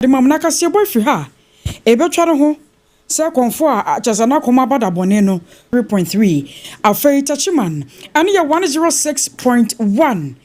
De ma mo na kaseɛbɔ firi ha a ɛbɛtwa ne ho sɛ kɔmfo a kyɛ sɛ n'akɔm aba da bɔne no. 3.3 afei Techiman ɛno yɛ 106.1.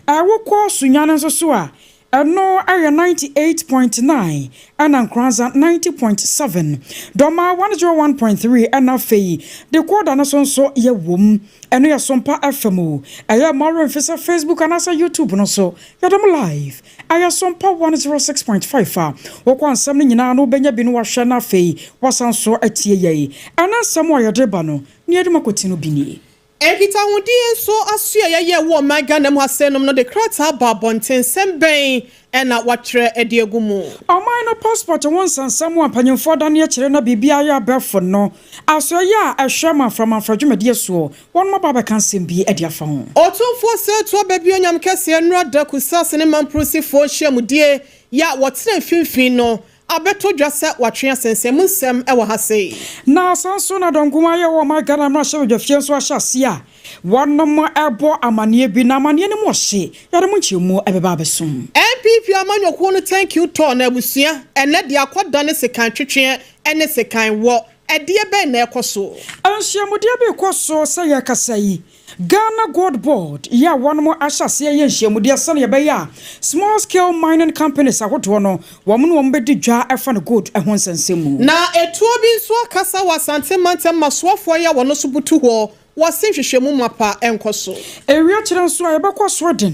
Ɛwokɔ Sunyane nso so a, ɛno ɛyɛ 98.9, ɛna Nkoranza 90.7, Dɔma 101.3, ɛna afei de kɔɔda no so nso yɛ wom, ɛno yɛ Sompa FM o. Ɛyɛ mmawerɛ mfi sɛ Facebook anaasɛ YouTube no so yɛdɔm live, ɛyɛ Sompa 106.5 a wɔkɔ nsɛm no nyinaa no wobɛnya bi no wahwɛ no, afei wasan so atie yɛi. Ɛna nsɛm a yɛde ba no ne yɛde makɔti no bi nie. Nkitahodie nso aso a yɛyɛ wɔ ɔman Ghana mu asɛnom no de krataa ba abɔnten, nsɛm bɛn ɛna watwerɛ de agu mu? Ɔman no passport ho nsɛnsɛm a mpanyimfoɔ da ne akyerɛ na biribi ayɛ abɛɛfo no, asoɛyɛ a ɛhwɛ manframamfra dwumadie soɔ, wɔn aba abɛka nsɛm bi de afa ho. Ɔtumfoɔ sɛ toa baabi onyam kɛseɛ nnura da kusase ne mamporosifoɔ nhyiamudie yɛ a wɔtena mfimfini no abɛtɔ dwa sɛ watwe asɛnsɛm nsɛm wɔ ha sei. Na asan so na dɔnkoma yɛ wɔ ɔman Ghana mmarahyɛ badwafie nso ahyɛ ase a wɔnom ɛbɔ amanneɛ bi, na amanneɛ no mu ɔhye, yɛde mo nkyerɛmu ɛbɛba abɛsom. NPP amanyɔkuo no thank you tour na abusua ɛnɛ de akɔda ne sekan twetweɛ ne sekan wɔ ɛdeɛ bɛn na ɛkɔ so? Nhyiamudeɛ bi kɔ so sɛ yɛkasa yi, Ghana Gold Board yɛ a wɔnom ahyɛ aseɛ yɛ nhyiamudeɛ sɛneɛ ɛbɛyɛ a small scale mining companies ahodoɔ no, wɔn ne wɔn bɛdi dwa ɛfa no gold ho nsɛnsɛm mu. Na etuo bi nso akasa wɔ Asante mantam masoafoɔ yi a wɔno nso butu hɔ, wɔse nhwehwɛmu mapa nkɔ so. Ewia kyerɛ nso a yɛbɛkɔ soɔ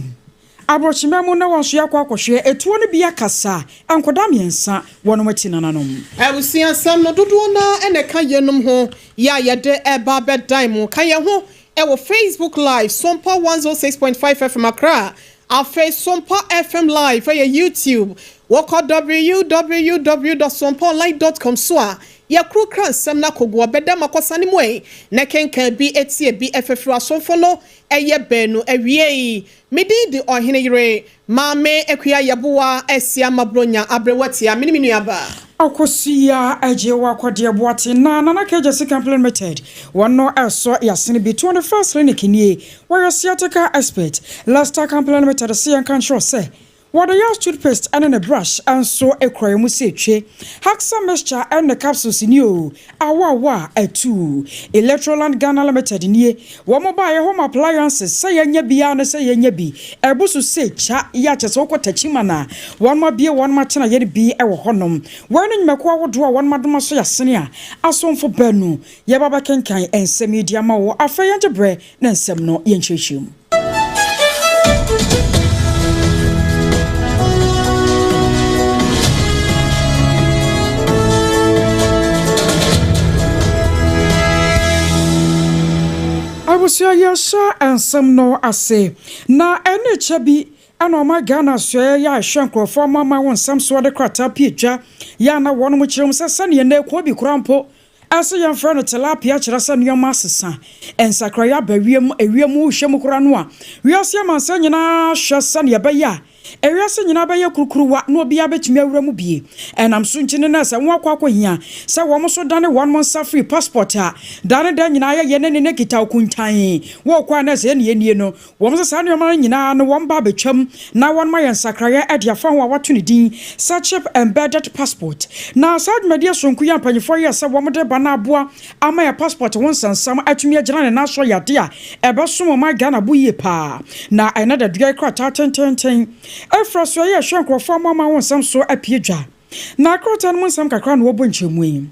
aborɔkyima mu na wɔn nso yɛakɔ akɔhwɛ etuo no bi akasa, nkɔdaa 3 wɔnom akyi nananom. Abusuasɛm no dodoɔ naa ɛna ɛka yɛnom ho yɛ a yɛde ɛba abɛdan mu. Ka yɛn ho ɛwɔ Facebook Live, Sompa 106.5 FM Accra, afei Sompa FM Live ɛyɛ YouTube. Wɔkɔ www.sompaonline.com so a, yɛkoro kra nsɛm no akɔgu ɔbɛda ma kɔsane mu ɛ na kenkan bi, etie bi ɛfɛfiri asomfo no ɛyɛ baanu. Awie yi, medin de ɔhene yere Maame Akua Yɛboa Asia Mabronya Aberewatia, mene me nuaba. Akosua agye wɔ akɔdeɛ boate na Nana Kagya Sika Limited wɔn no ɛsɔ yasene bi 21st Clinic nie, wɔyɛ sciatica expert. Lester Company Limited sɛ yɛnka nkyerɛ sɛ wɔde yɛ toothpaste ɛne ne brush nso ekura mu sɛ etwe Haxa mixture ɛne capsules ni o awoawo a ɛtu. Electroland Ghana Limited nie, wɔn ba yɛ home appliances sɛ yɛnyɛ biara no sɛ yɛnyɛ bi ɛbo so sɛ kya yɛ akyɛ sɛ wokɔ Takyima na wɔn abie wɔn atena yɛ bi ɛwɔ hɔnom. Wɔn ne nnwumakuo ahodoɔ a wɔn adoma so yɛasene a asomfo baanu yɛba bɛkenkan nsɛm yi di ama wɔ. Afei yɛngye berɛ na nsɛm no yɛnkyerɛkyerɛ mu. Abusua, yɛhyɛ nsɛm no ase na ɛne kyɛ bi ɛna ɔma Ghana soɛ yɛ ahwɛ nkurɔfoɔ amama wɔn nsɛm soɔ de krataa pie dwa yɛ ana wɔn mo kyerɛ mu sɛ sɛneɛ nnɛ kuo bi kora mpo ɛsɛ yɛmfrɛ no tilapia, kyerɛ sɛ nneɛma asesa, nsakraeɛ aba wiem, ewiem wohwɛ mu kora no a, wiase amansa nyinaa hwɛ sɛneɛ ɛbɛyɛ a ewiase nyinaa bɛyɛ kurukuruwa na obiara bɛtumi awura mu bie. Ɛnam so nti ne na sɛ wɔn akɔ akɔhia sɛ wɔn nso dane wɔn nsa firi passport a dane da nyinaa yɛyɛ ne kita okuntan wɔkɔ a na sɛ ɛne nie no, wɔn nso saa nneɛma no nyinaa no wɔn ba abɛtwam na wɔn ma yɛ nsakraeɛ ɛde afa ho a wɔato ne din sɛ chip embedded passport. Na saa dwumadie sonko yi a mpanyinfoɔ yɛ sɛ wɔn de ba no aboa ama yɛ passport ho nsɛnsɛm atumi agyina ne nan so, yɛ ade a ɛbɛsom ɔman Ghana bo yie paa. Na ɛnɛ dadua krataa tententen ɛfira so ɛyɛ ɛhwɛ nkurɔfoɔ ama wɔn nsɛm so apue dwa, na krataa no mu nsɛm kakra na wɔbɔ nkyɛnmu yi.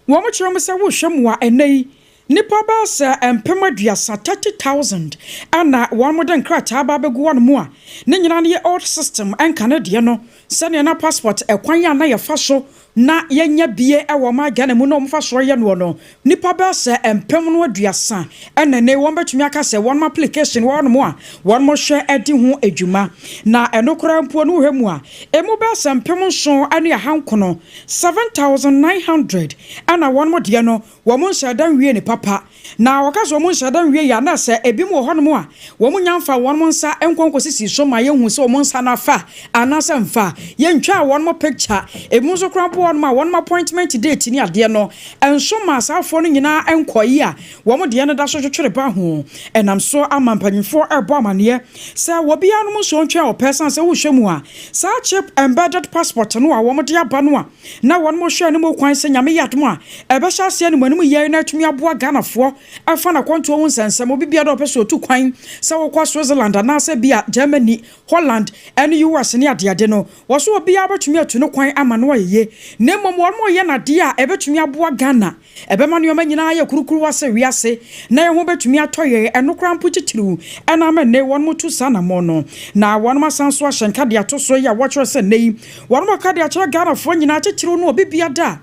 Wɔn kyerɛ mu sɛ wohwɛ mu a, ɛnɛ yi nipa bɛyɛ sɛ 30,000, 30,000, ɛna wɔn de nkrataa ba abɛgu wɔn mu a ne nyinaa no yɛ old system, ɛnka ne deɛ no sɛnea na passport ɛkwan a na yɛfa so na yɛnya bie ɛwɔ ɔman Ghana mu na wɔn fa so yɛ noɔ no, nipa bɛyɛ sɛ 30,000 ɛna ne wɔn bɛtumi aka sɛ wɔn application wɔn mu a wɔn hwɛ ɛdi ho adwuma. Na ɛno koraa mpo no, wohwɛ mu a, emu bɛyɛ sɛ 7900, 7900, ɛna wɔn deɛ no wɔn nhyɛ dan wie ne papa. Na wɔka sɛ wɔn nhyɛ dan wie yɛ anaasɛ ebi mu wɔ hɔnom a wɔn nya mfa wɔn nsa nkɔnkɔ sisi so ma yɛhu sɛ wɔn nsa no afa anaasɛ mfa. yɛntwaa wɔnom picture, ebinom nso koraa mpo wɔ hɔnom a wɔnom appointment date ne adeɛ no nso maa saa afoɔ no nyinaa nkɔeɛ a wɔn deɛ no da so twetwere ba ho. Ɛnam so ama mpanyinfoɔ rebɔ amaneɛ sɛ obiara nom nsuo ntwɛn ɔpɛ ɛsiane sɛ wohwɛ mu a saa chip embedded passport no a wɔn de aba no a na wɔnom hwɛ anim kwan sɛ Nyame yɛ adom a ɛbɛhyɛ aseɛ animuanim yie na atumi aboa Ghanafoɔ ɛfa n'akwantuo ho nsɛnsɛm. Obi biara a ɔpɛ sɛ ɔtu kwan sɛ wokɔ Switzerland anaasɛ bia Germany, Holland ne US ne adeade no, wɔ so obiara bɛtumi atu no kwan ama no ayɛ yie. Na mmom wɔn reyɛ no adeɛ a ɛbɛtumi aboa Ghana, ɛbɛma nneɛma nyinaa ayɛ kurukuruwa sɛ wiase na yɛn ho bɛtumi atɔ yɛn, ɛno koraa mpo titiriw na ama nnɛ yi wɔn tu saa anammɔn no. Na wɔn asan nso ahyɛ nka de ato so yi a wɔkyerɛ sɛ nnɛ yi wɔn aka de akyerɛ Ghanafoɔ nyinaa titiriw no obi biara da a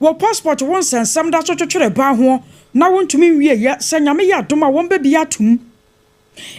wɔ passport ho nsɛnsɛm da so twetwere baa ho na wontumi nwieɛ sɛ Nyame yɛ adom a wɔn bɛbie atom.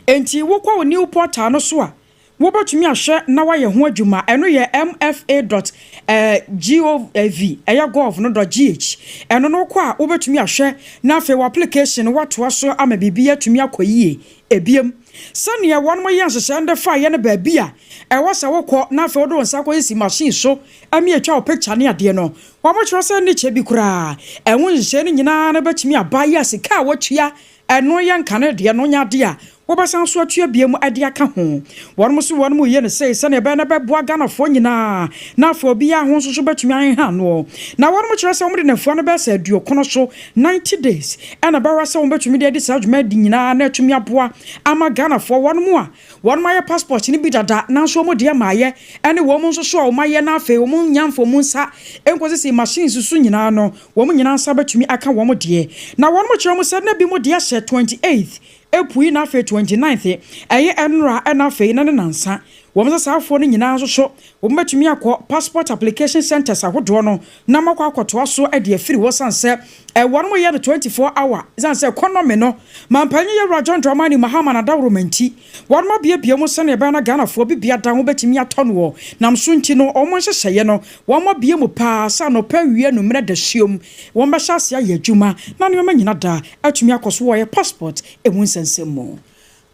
Enti wokɔ wo new portal no so a, wobɛtumi ahwɛ na woayɛ ho adwuma. Ɛno yɛ mfa dot gov, ɛyɛ gov no dot gh. Ɛno no wokɔ a wobɛtumi ahwɛ na afei w'application no woatoa so ama biribi atumi akɔ yie. Ebiem, sɛdeɛ wɔnom yɛ nhyehyɛɛ no de faeɛ no baabi a ɛwɔ sɛ wokɔ na afei wode wo nsa kɔsisi machine so ma atwa wo picture ne adeɛ no, wɔkyerɛ sɛ ne kyɛ bi koraa ɛho nhyehyɛɛ no nyinaa no bɛtumi aba yɛ a sika a woatua Ɛno yɛ nkane deɛ no nyɛ adeɛ a wɔbɛsan so atua biom de aka ho. Wɔnom nso wɔnom reyɛ no sei sɛdeɛ ɛbɛyɛ na ɛbɛboa Ghanafoɔ nyinaa na afei obiara ho nso so bɛtumi aheha anoɔ. Na wɔnom kyerɛ sɛ wɔde nafua no bɛyɛ sɛ aduokono so, 90 days, ɛna ɛbɛwɔ sɛ wɔbɛtumi de adi saa dwuma adi nyinaa na atumi aboa ama Ghanafoɔ wɔnom a wɔnom ayɛ passport no bi dada nanso wɔn deɛ mmaeɛ ɛne wɔn nso so a wɔn ayɛ na afei wɔn nnya mfa wɔn nsa nkɔsisi machines so nyinaa no Wɔn nyinaa nsa bɛtumi aka wɔn deɛ. Na wɔn kyerɛ mu sɛ na binom deɛ hyɛ 28th ɛpui na afei 29th ɛyɛ ɛnora ɛna afei na ne nansa. Wɔn sɛ saa afoɔ no nyinaa nso so wɔn bɛtumi akɔ passport application centres ahodoɔ no na wɔakɔ akɔtoa so de afiri hɔ sane sɛ wɔn yɛ no 24 hour sane sɛ economy no Mampanyin Yawura John Dramani Mahama n'adaworoma nti wɔn abiebie mu sɛdeɛ ɛbɛyɛ na Ghanafoɔ bibia da ho bɛtumi atɔ noɔ nam so nti no wɔn nhyehyɛeɛ no Wɔabue mu paa sɛ anɔpa, awia, anwummerɛ, dasuom wɔbɛhyɛ aseɛ ayɛ adwuma na nneɛma nyina da atumi akɔ so wɔ yɛ passport ɛmu nsɛnsɛm mu.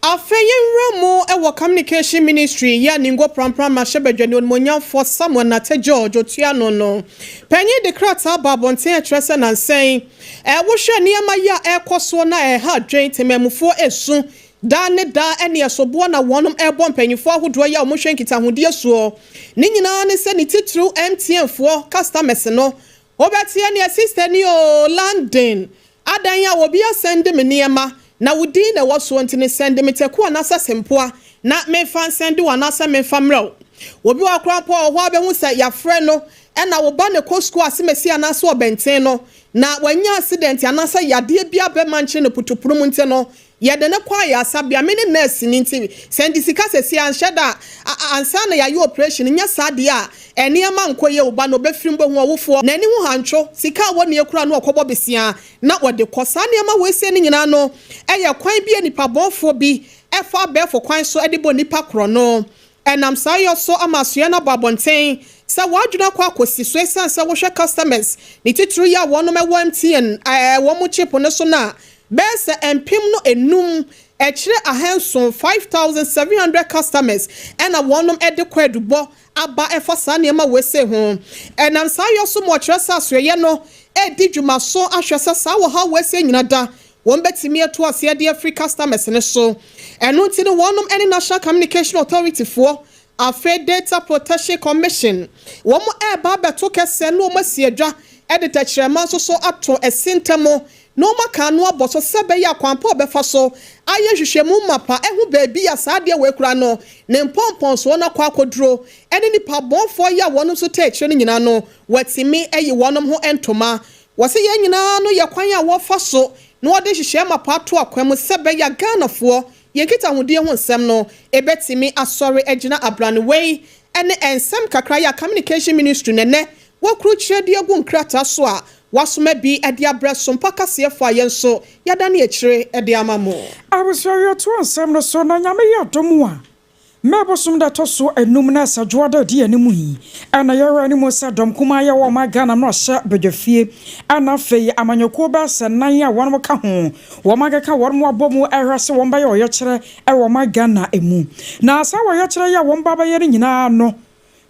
Afei yɛnwura mu wɔ Communication Ministry yi a Ningo Prampram Mmarahyɛbadwani Onimuonyamfoɔ Samuel Nartey George otua ano no panyin de krataa baa abɔnten a ɛkyerɛ sɛ nansa yi wohwɛ nneɛma yi a ɛrekɔ soɔ no a ɛha adwene temanmufoɔ ɛsu Daa ne daa ɛne ɛsoboɔ na wɔnom ɛrebɔ mpanyinfoɔ ahodoɔ yi a wɔn hwɛ nkitahodie soɔ. Ne nyinaa ne sɛ ne titiriw MTN foɔ customers no. Wobɛteɛ neɛ sister ni oo London adan a obi asɛnde me nneɛma na wo din na ɛwɔ soɔ nti no sɛnde me taku anaasɛ sempoa na menfa nsɛnde wo anaasɛ menfa mmerɛ wo. Obi wɔ hɔ koraa mpo a ɔwɔ hɔ a wobɛhu sɛ yɛafrɛ no ɛna wo ba na ɛkɔ sukuu asemasi anaasɛ ɔbɛnten no na wanya accident anaasɛ yadeɛ bi abɛma nkyere no putupurum nti no Yɛde no kɔ ayaresabea, me ne nurse no nti, sɛ nde sika sɛsi a nhyɛ da a ansa na yɛayɛ operation nyɛ saa deɛ a nneɛma nkɔ yie wo ba no ɔbɛfiri mu bɛhu ɔwofoɔ n'ani ho hantwo, sika a wɔnni akura no ɔkɔbɔ besia na wɔde kɔ. Saa nneɛma wei sei no nyinaa no yɛ kwan bi a nnipa bɔnfoɔ bi fa abɛɛfo kwan so de bɔ nnipa korɔno. Ɛnam saa yɔ so ama asoɛe no abɔ abɔnten sɛ w'adwene akɔ akɔsi so esiane sɛ wohwɛ customers ne titiriw yi a wɔnom ɛwɔ MTN wɔn chip no so no a bɛyɛ sɛ mpem no enum ɛkyerɛ ahanson, 5700 customers ɛna wɔnom ɛde kwaadubɔ aba ɛfa saa nneɛma wei sei ho. Ɛnam saa yɔ so ma ɔkyerɛ sɛ asoɛeɛ no ɛredi dwuma so ahwɛ sɛ saa ɔhaw wei sei nyina da Wɔn bɛtumi atu aseɛ de afiri customers no so. Ɛno nti no wɔnom ne National Communication Authority foɔ, afei Data Protection Commission, wɔn reba abɛto kɛsɛ na wɔn asi adwa de tɛkyerɛma nso so ato ɛse ntam na wɔn aka ano abɔ so sɛ ɛbɛyɛ a kwan pa a wɔbɛfa so ayɛ nhwehwɛmu mapa ahu baabi a saa adeɛ wei kura no ne mpɔmpɔnsoɔ no akɔ akɔduro ne nnipa bɔnfoɔ yi a wɔnom nso taa akyire no nyinaa no wɔatumi ayi wɔnom ho ntoma. Wɔse yɛn nyinaa no yɛ kwan a wɔfa so na wɔde nhyehyɛɛ mapa ato akwan mu sɛ ɛbɛyɛ a Ghanafoɔ yɛn nkitahodie ho nsɛm no ɛbɛtumi asɔre agyina abrane. Wei ne nsɛm kakra yi a Communication Ministry na ɛnɛ wɔakrukyire de agu nkrataa so a wɔasoma bi de abrɛ Sompa kaseɛfoɔ a yɛn nso yɛadane akyire de ama mo. Abusua yɛtoa nsɛm no so na Nyame yɛ adom a May bosom da ɛtɔ so enum na ɛsɛ dwoada a ɛdi anim yi na yɛhwɛ anim sɛ dɔm kumaa yɛ wɔ ɔman Ghana mmarahyɛ badwafie na afei amanyɔkuo bɛyɛ sɛ nan a wɔn ka ho wɔn akeka wɔn abɔ mu ɛhwɛ sɛ wɔn bɛyɛ ɔyɛkyerɛ wɔ ɔman Ghana mu. Na saa ɔyɛkyerɛ yi a wɔn ba bɛyɛ no nyinaa no.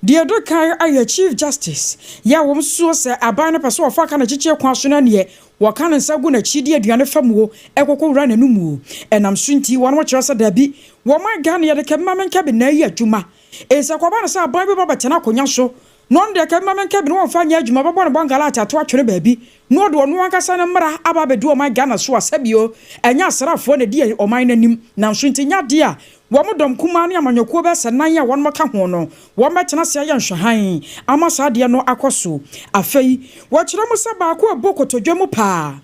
Deɛ ɛdi kan ayɛ Chief Justice yɛ a wɔn suo sɛ aban no pɛ sɛ wɔfa ka n'akyikyie kwan so no neɛ wɔka ne nsa gu n'akyi de aduane fa mu ɛkɔkɔ wura n'anum mu. Ɛnam so nti wɔn kyerɛ sɛ daabi, wɔn Ghana yɛde kɛbi ma menka bi na ayi adwuma ɛsɛ kɔba no sɛ aban bi ba bɛtena akonnwa so na ɔno deɛ kɛbi ma menka bi na wɔmfa nyɛ adwuma, bɛbɔ ne bɔngala ate ato atwene baabi na ɔde ɔno ankasa no mmara aba abɛdu ɔman Ghana so a, sɛbio ɛnyɛ asraafoɔ na ɛdi ɔman no anim. Nanso nti nyɛ adeɛ a wɔn dɔm kumaa ne amanyɔkuo bɛsɛ nan a wɔn ka ho no wɔn bɛtena se ayɛ nhwɛhan ama saa adeɛ no akɔ so. Afei wɔkyerɛ mu sɛ baako a ɛbɔ kotodwe mu paa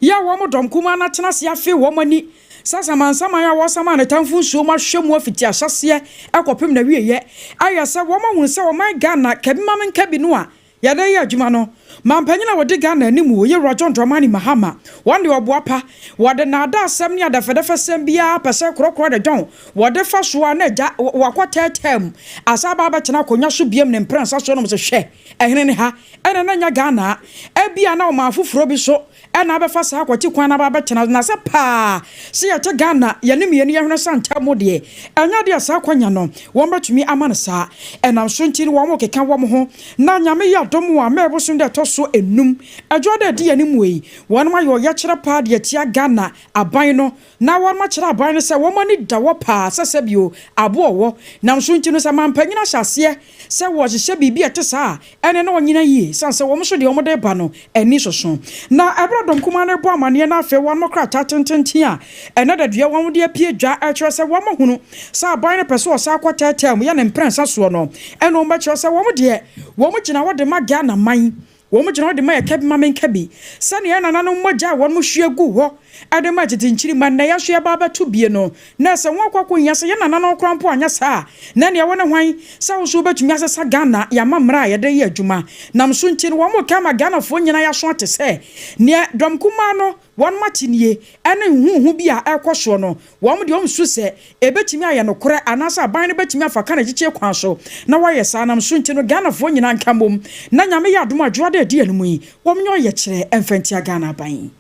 yɛ a wɔn dɔm kumaa no atena ase afe wɔn ani sɛ samansaman a wɔsama ne tamfo nsuo mu ahwɛ mu afiti ahyɛseɛ ɛkɔpem na wieyɛ ayɛ sɛ wɔn ahunu sɛ ɔman Ghana kabi ma menka bi no a yɛde yɛ adwuma no, mampanyin a wɔde Ghana anim wɔ yɛwura John Dramani Mahama, wɔn de ɔboa pa wɔde naada asɛm ne adɛfɛdɛfɛsɛm biara pɛ sɛ korɔkorɔ de dɔn wɔde fa so a na agya wakɔ tɛɛtɛɛ mu asa aba abɛtena akonnwa so biem ne mprɛnsa so nom sɛ hwɛ ɛhene ne ha ɛna na nya Ghana ebia na ɔman foforɔ bi so ɛna abɛfa saa akɔte kwan na aba abɛtena na sɛ paa sɛ yɛte Ghana yɛne mmienu yɛhwene sa ntam mu deɛ, ɛnyɛ deɛ saa kwanya no wɔn bɛtumi ama no saa. Ɛnam so nti no wɔn keka wɔn ho na Nyame yɛ adom a mɛɛbosom dɛ ɛtɔ so 5 adwa dɛ ɛdi yɛn mu yi, wɔn ayɛ ɔyɛkyerɛ paa deɛ tia Ghana aban no na wɔn akyerɛ aban no sɛ wɔn ani da wɔ paa sɛ sɛbio aboɔ wɔ nam so nti no sɛ mampanyin ahyɛ aseɛ sɛ wɔhyehyɛ biribi a ɛte saa a, ɛne na ɔnyina yie san sɛ wɔn nso deɛ wɔde ba no ani soso. Na ɛberɛ dɔm kumaa no bɔ amanneɛ no, afei wɔn krataa tententen a ɛnɛ dadua wɔn de apue dwa ɛkyerɛ sɛ wɔn ahunu sɛ aban no pɛ sɛ ɔsa akɔ tɛɛtɛɛ mu yɛ ne mprɛnsa soɔ no, ɛna wɔn bɛkyerɛ sɛ wɔn deɛ wɔn gyina hɔ de ma Ghana man, wɔn gyina hɔ de ma yɛ kɛbi ma menka bi sɛnea nananom mogya a wɔn hwie gu hɔ ɛde ma tete nkyiri ma nnɛ yɛso yɛba abɛto bie no, na sɛ wɔn akɔ akɔhia sɛ yɛn nananom koraa mpo anyɛ saa, na nea wɔne hwan sɛ wo so wobɛtumi asesa Ghana yɛama mmara a yɛde yɛ adwuma. Nam so nti no wɔn ka ma Ghanafoɔ nyinaa yɛaso ate sɛ neɛ dɔm kumaa no wɔn mate nie ɛne huhu bi a ɛrekɔ soɔ no, wɔn deɛ wɔn su sɛ ebɛtumi ayɛ nokorɛ anaasɛ aban no bɛtumi afa ka n'akyikyie kwan so na wɔayɛ saa. Nam so nti no Ghanafoɔ nyinaa nka mmom na Nyame yɛ adom adwoa dɛ adi anim yi wɔn nyɛ ɔyɛkyerɛ ɛmfa ntia Ghana aban.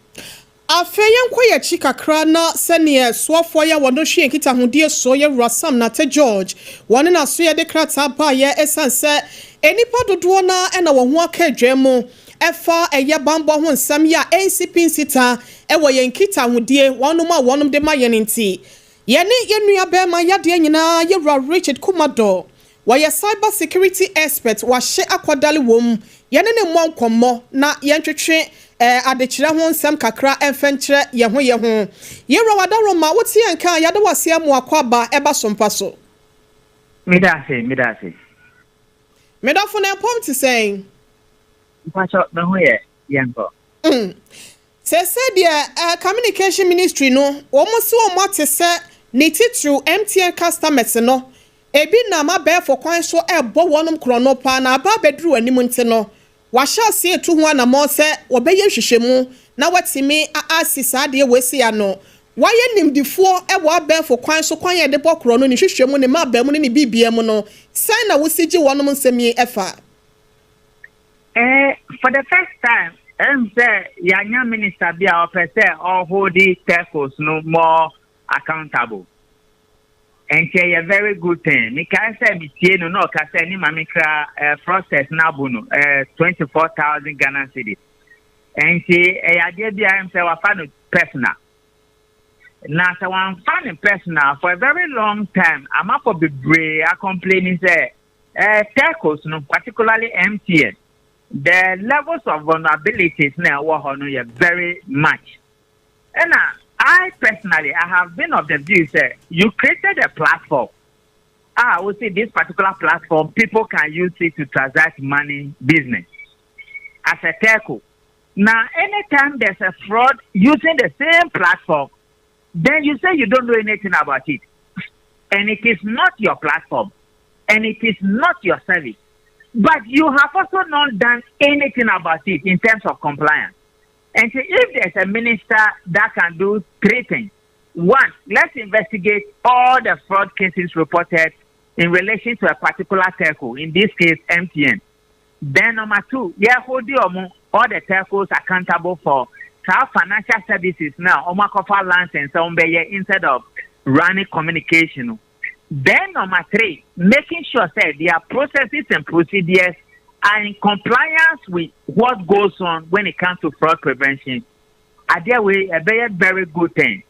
Afei yɛnkɔ yɛkyi kakra na sɛneɛ soafoɔ yɛ wɔn hwɛ nkitahodie so, yɛwura Sam Nate George, wɔne n'aso yɛde krataa baeɛ ɛsiane sɛ nnipa dodoɔ na ɛna wɔn ho aka adwa mu ɛfa ɛyɛ bambɔ ho nsɛm yɛ a ɛnsi pinsita ɛwɔ yɛn nkitahodie wɔnom a wɔnom de ma yɛn. Nti yɛne yɛn nua bɛrima yadeɛ nyinaa, yɛwura Richard Kumado, wɔyɛ cyber security expert, wahyɛ akɔdale wɔm, yɛne ne mmɔ nkɔmmɔ na yɛntwetwe adekyerɛ ho nsɛm kakra ɛmfɛ nkyerɛ yɛn ho yɛn ho. Yɛwura Wadaroma, wote yɛn ka, yɛde waseɛ mu akɔ aba ɛba so mpa so. Meda ase, meda ase. Medɔfo, na ɛpɔm te sɛn? Mpakyɛ, me ho yɛ, yɛnkɔ. Sɛ deɛ Communication Ministry no wɔn si wɔn ate sɛ ne titiriw MTN customers no ebi nam abɛɛfo kwan so ɛbɔ wɔn korɔno paa na aba abɛduru anim, nti no wahyɛ ase etu ho anammɔn sɛ wɔbɛyɛ nhwehwɛmu na watumi asi saa adeɛ wɔasi ano. Wayɛ nimdifoɔ ɛwɔ abɛɛfo kwan so kwan yɛ de bɔ korɔ no ne hwehwɛmu ne mma mu ne ne bibia mu no, sɛn na wosi gye wɔnom nsɛm yi ɛfa? For the first time, sɛ yɛanya minister bi a ɔpɛ sɛ ɔhold telcos no more accountable. Nti ɛyɛ very good thing. Mekae sɛ metie no na ɔka sɛ ne maame kra process no abo no 24,000 Ghana cedis. Nti ɛyɛ adeɛ bi a sɛ wafa no personal. Na sɛ wamfa no personal, for a very long time, amafo bebree acomplaining sɛ telcos no, particularly MTN, the levels of vulnerabilities na ɛwɔ hɔ no yɛ very much. Ɛna I personally, I have been of the view sɛ you created a platform. Ah, we see this particular platform, people can use it to transact money business as a telco. Now, anytime there's a fraud using the same platform, then you say you don't know anything about it. And it is not your platform. And it is not your service. But you have also not done anything about it in terms of compliance. And so if there's a minister that can do three things. One, let's investigate all the fraud cases reported in relation to a particular telco, in this case, MTN. Then number two, yeah, hold the all the telcos accountable for our financial services now, ɔmo akɔfa license instead of running communication. Then number three, making sure sɛ their processes and procedures are in compliance with what goes on when it comes to fraud prevention. Adeɛ wei ɛbɛyɛ very good thing.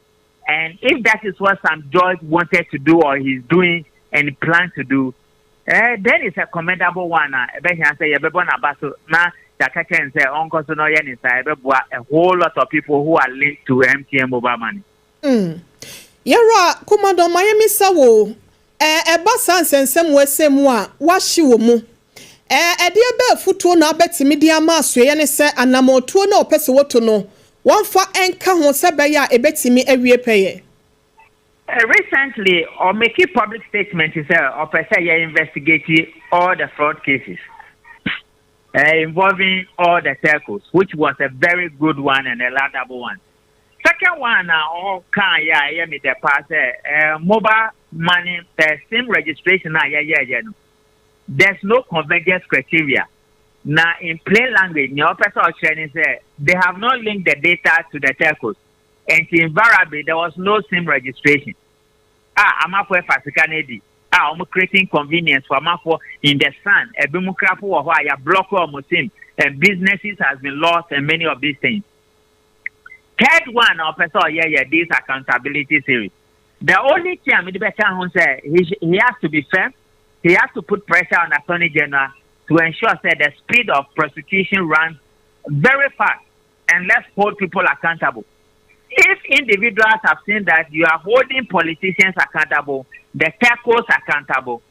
And if that is what Sam George wanted to do or he's doing and plan to do, then it's a commendable one. Ɛbɛhia sɛ yɛbɛbɔ n'aba so na yɛaka kyerɛ no sɛ ɔnkɔ so na ɔyɛ ne saa. Ɛbɛboa a whole lot of people who are linked to MTN mobile money. Yɛwura Kumadɔn, ma yɛmisa wo, ɛba saa nsɛnsɛm wɔ ɛsɛ mu a wahye wɔ mu, ɛdeɛ bɛɛ futuo na abɛtumi de ama asoɛyɛ ne sɛ anammɔtuo na ɔpɛ sɛ wɔto no, wɔmfa nka ho sɛ bɛyɛ a ɛbɛtumi awie pɛyɛ? Recently, ɔ make public statement sɛ ɔpɛ sɛ yɛ investigate all the fraud cases involving all the telcos, which was a very good one and a laudable one. Second one, ɔka yɛ a ɛyɛ mi dɛ paa sɛ mobile money SIM registration a yɛyɛ yɛ no, there's no convergence criteria. Na in plain language, nea ɔpɛ sɛ ɔkyerɛ ne sɛ they have not linked the data to the telcos, and invariably there was no SIM registration. A amafo ɛfa sika no adi a wɔn creating convenience for amafo in the sun. Ebi mu krapo wɔ hɔ a yɛ block wɔn SIM and businesses has been lost and many of these things. Third one a ɔpɛ sɛ ɔyɛ yɛ this accountability series. The only thing a mede bɛka ho sɛ he has to be firm. He has to put pressure on Attorney General to ensure that the speed of prosecution runs very fast and let's hold people accountable. If individuals have seen that you are holding politicians accountable, the telcos accountable,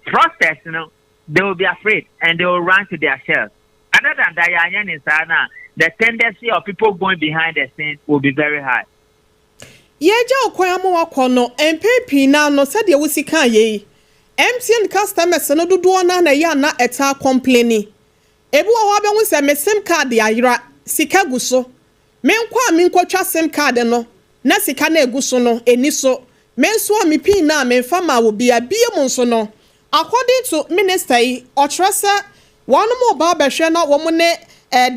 fraudsters, they will be afraid and they will run to their shells. Other than that, the tendency of people going behind the scenes will be very high. Yɛgya ɔkwan ama wakɔ no, mpɛn pii naa no, sɛdeɛ wosi kaa yɛ yi, MTN customers no dodoɔ naa na ɛyɛ ana ɛtaa complain. Ebi wɔ hɔ abɛho sɛ me SIM card ayera, sika gu so, me nkɔ a menkɔtwa SIM card no na sika no egu so no eni so. Me nso a me PIN na memfa ma wɔ bia bie mu nso no, according to minister yi, ɔkyerɛ sɛ wɔn mo ba abɛhwɛ na wɔn ne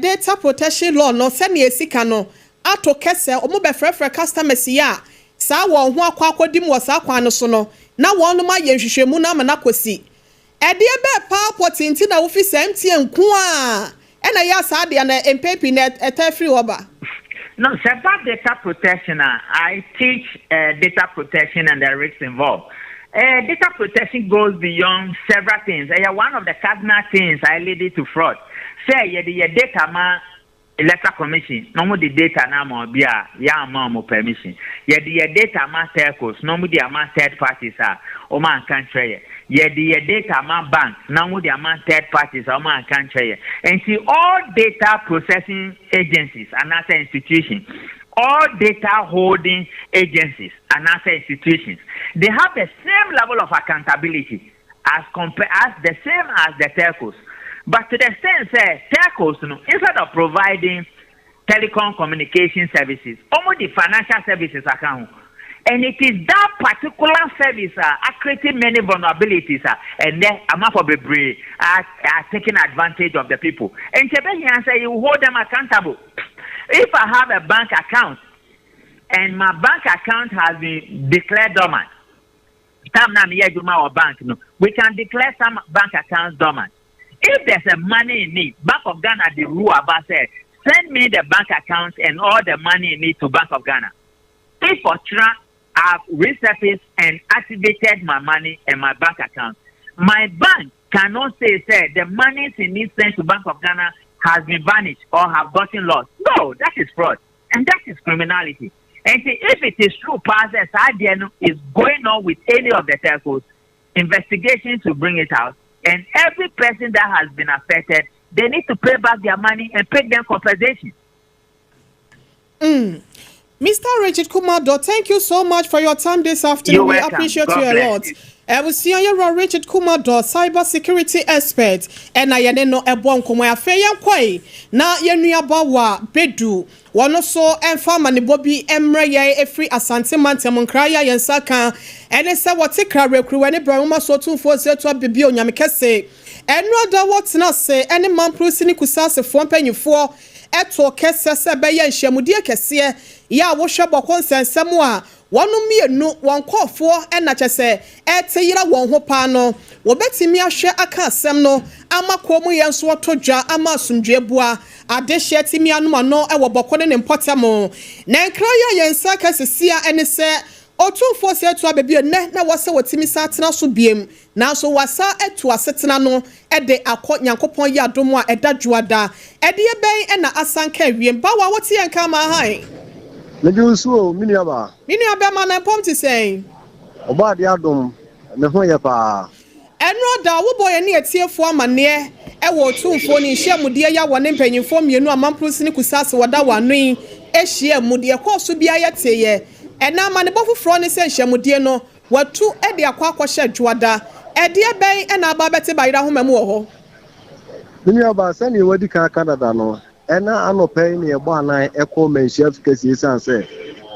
data protection law no sɛnea esika no ato kɛsɛ, wɔn bɛfrɛfrɛ customers yi a saa wɔn ho akɔ akɔdi mu wɔ saa kwan no so no na wɔn ayɛ nhwehwɛmu no ama n'akɔsi. Ɛdeɛ bɛɛ paa pɔtee nti na wofi sɛ MTN nko a ɛna ɛyɛ saa adeɛ no mpɛn pii na ɛtɛ firi hɔ ba? No, sɛ about data protection, I teach data protection and the risks involved. Data protection goes beyond several things. One of the cardinal things I lead it to fraud. Sɛ yɛde yɛ data ma Electoral Commission na wɔn de data na ama obi a yɛ ama wɔn permission. Yɛde yɛ data ma telcos na wɔn de ama third parties a wɔn anka nkyerɛ yɛ. Yɛde yɛ data ma bank na wɔn de ama third parties a wɔn anka nkyerɛ yɛ. Nti all data processing agencies anaasɛ institutions, all data holding agencies anaasɛ institutions, they have the same level of accountability as compare as the same as the telcos. But to the extent sɛ telcos no, instead of providing telecom communication services, almost the financial services aka ho, and it is that particular service are creating many vulnerabilities and then amafo bebree are taking advantage of the people. And kyɛ sɛ you hold them accountable. If I have a bank account and my bank account has been declared dormant, time na meyɛ adwuma wɔ bank no, we can declare some bank accounts dormant. If there's a money in it, Bank of Ghana, the rule about sɛ send me the bank accounts and all the money in it to Bank of Ghana. If ɔkyena I've resurfaced and activated my money and my bank account, my bank cannot say the money in it sent to Bank of Ghana has been vanished or have gotten lost. No, that is fraud and that is criminality. And see, if it is true, Pastor Sadiano is going on with any of the telcos, investigations to bring it out, and every person that has been affected, they need to pay back their money and pay them compensation. Mr. Richard Kumado, thank you so much for your time this afternoon. You're We welcome. appreciate God you a bless lot. you. Abusua, yɛwura Richard Kumado, cyber security expert, ɛna yɛne no ɛbɔ nkɔmmɔ. Afei yɛnkɔe na yɛn wa Bedu wɔn nso ɛmfa amanebɔ bi mmerɛ yɛn efiri Asante mantam. Nkra yɛ a yɛn nsa ka ɛne sɛ wɔte krawerɛkuruwa ne brahoma so otumfoɔ Osei Abibi Onyame Kɛse ɛnura da wɔtena ase ɛne Mamprusi ne Kusasefoɔ mpanyinfoɔ ɛto kɛseɛ sɛ ɛbɛyɛ nhyiamudie kɛseɛ yɛ a wohwɛ Bɔkɔ nsɛnsɛm a Wɔnom mmienu, wɔn nkorɔfoɔ na kyɛ sɛ ɛrete yera wɔn ho paa no, wɔbɛtumi ahwɛ aka asɛm no ama kuo mu yɛ nso ɔtɔ dwa ama asomdwoeɛ bua adehyeɛ tumi anom ano wɔ Bɔko ne ne mpɔtam. Na nkra yi a yɛn nsa aka sesia ne sɛ Otumfoɔ Osei Tuah bɛbue nnɛ na ɛwɔ sɛ wɔtumi san tena so biem Nanso wɔasan atu asetena no de akɔ Nyankopɔn yɛ adom a ɛda dwoada. Ɛdeɛ bɛn na asan ka awiem? Bawa, wote yɛn nka ama hann? Megye wo so o, me nuabaa. Me nua bɛma, na mpɔm te sɛn? Ɔbɔadeɛ adom, me ho yɛ paa. Ɛnora da, wobɔɔ yɛne atiefoɔ amaneɛ wɔ Otumfoɔ ne nhyiamudeɛ yi a wɔne mpanyimfoɔ mmienu a Mamprose ne Kusase wɔda wɔn ano yi hyiaa mu. Deɛ ɛkɔɔ so biara yɛteeɛ. Ɛnnɛ amanebɔ foforɔ ne sɛ nhyiamudie no, Watu de akɔ akɔhyɛ Dwoada. Ɛdeɛ bɛn na aba abɛte Bayerɛ ahoma mu wɔ hɔ? Me nuabaa, sɛdeɛ wadi kan aka dada no, ɛna anɔpa yi na yɛbɔ anan kɔ Manhyia Fikɛse esiane sɛ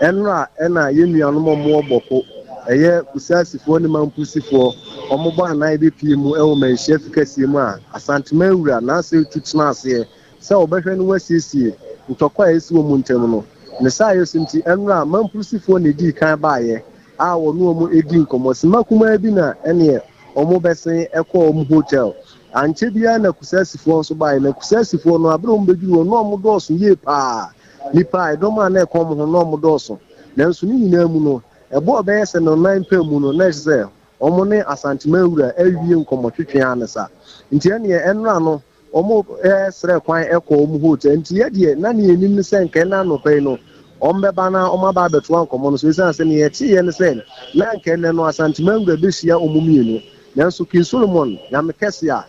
ɛnora na yɛn nuanom a wɔwɔ Bɔko, ɛyɛ Kusasifoɔ ne Mampusifoɔ, wɔbɔ anan bɛpue mu wɔ Manhyia Fikɛseɛ mu a Asanteman Wura Nasir Tu tena aseɛ sɛ ɔbɛhwɛ na wasiesie ntɔkwa a ɛsi wɔn ntam no. Ne saayɛ so nti, ɛnora Mampusifoɔ na ɛdii kan baeɛ a wɔne wɔn di nkɔmmɔ. Simma kumaa bi na ɛneɛ wɔbɛsen kɔɔ wɔn hotel. Ankyɛ biara na Kusasifoɔ nso baeɛ. Na Kusasifoɔ no, aberɛ a wɔbɛduruu hɔ no, na wɔdɔɔso yie pa ara. Nnipa, ɛdɔm a na ɛka wɔn ho no, na wɔdɔɔso. Nanso ne nyinaa mu no, ɛbɔɔ bɛyɛ sɛ nnɔnnan pɛ mu no, na ɛkyerɛ sɛ wɔne Asanteman wura awie nkɔmmɔtwetwe ara ne sa. Nti ɛneɛ ɛnora no, Wɔsrɛɛ kwan kɔɔ wɔn hotel. Nti yɛ deɛ, na nea yɛnim ne sɛ nka ɛnnɛ anɔpa yi no, wɔbɛba na wɔaba abɛtoa nkɔmmɔ no so. Esiane sɛ nea yɛteeɛ ne sɛ, na anka ɛnnɛ no Asante Mangura bɛhyia wɔn mmienu. Nanso King Solomon, Nyame kɛse a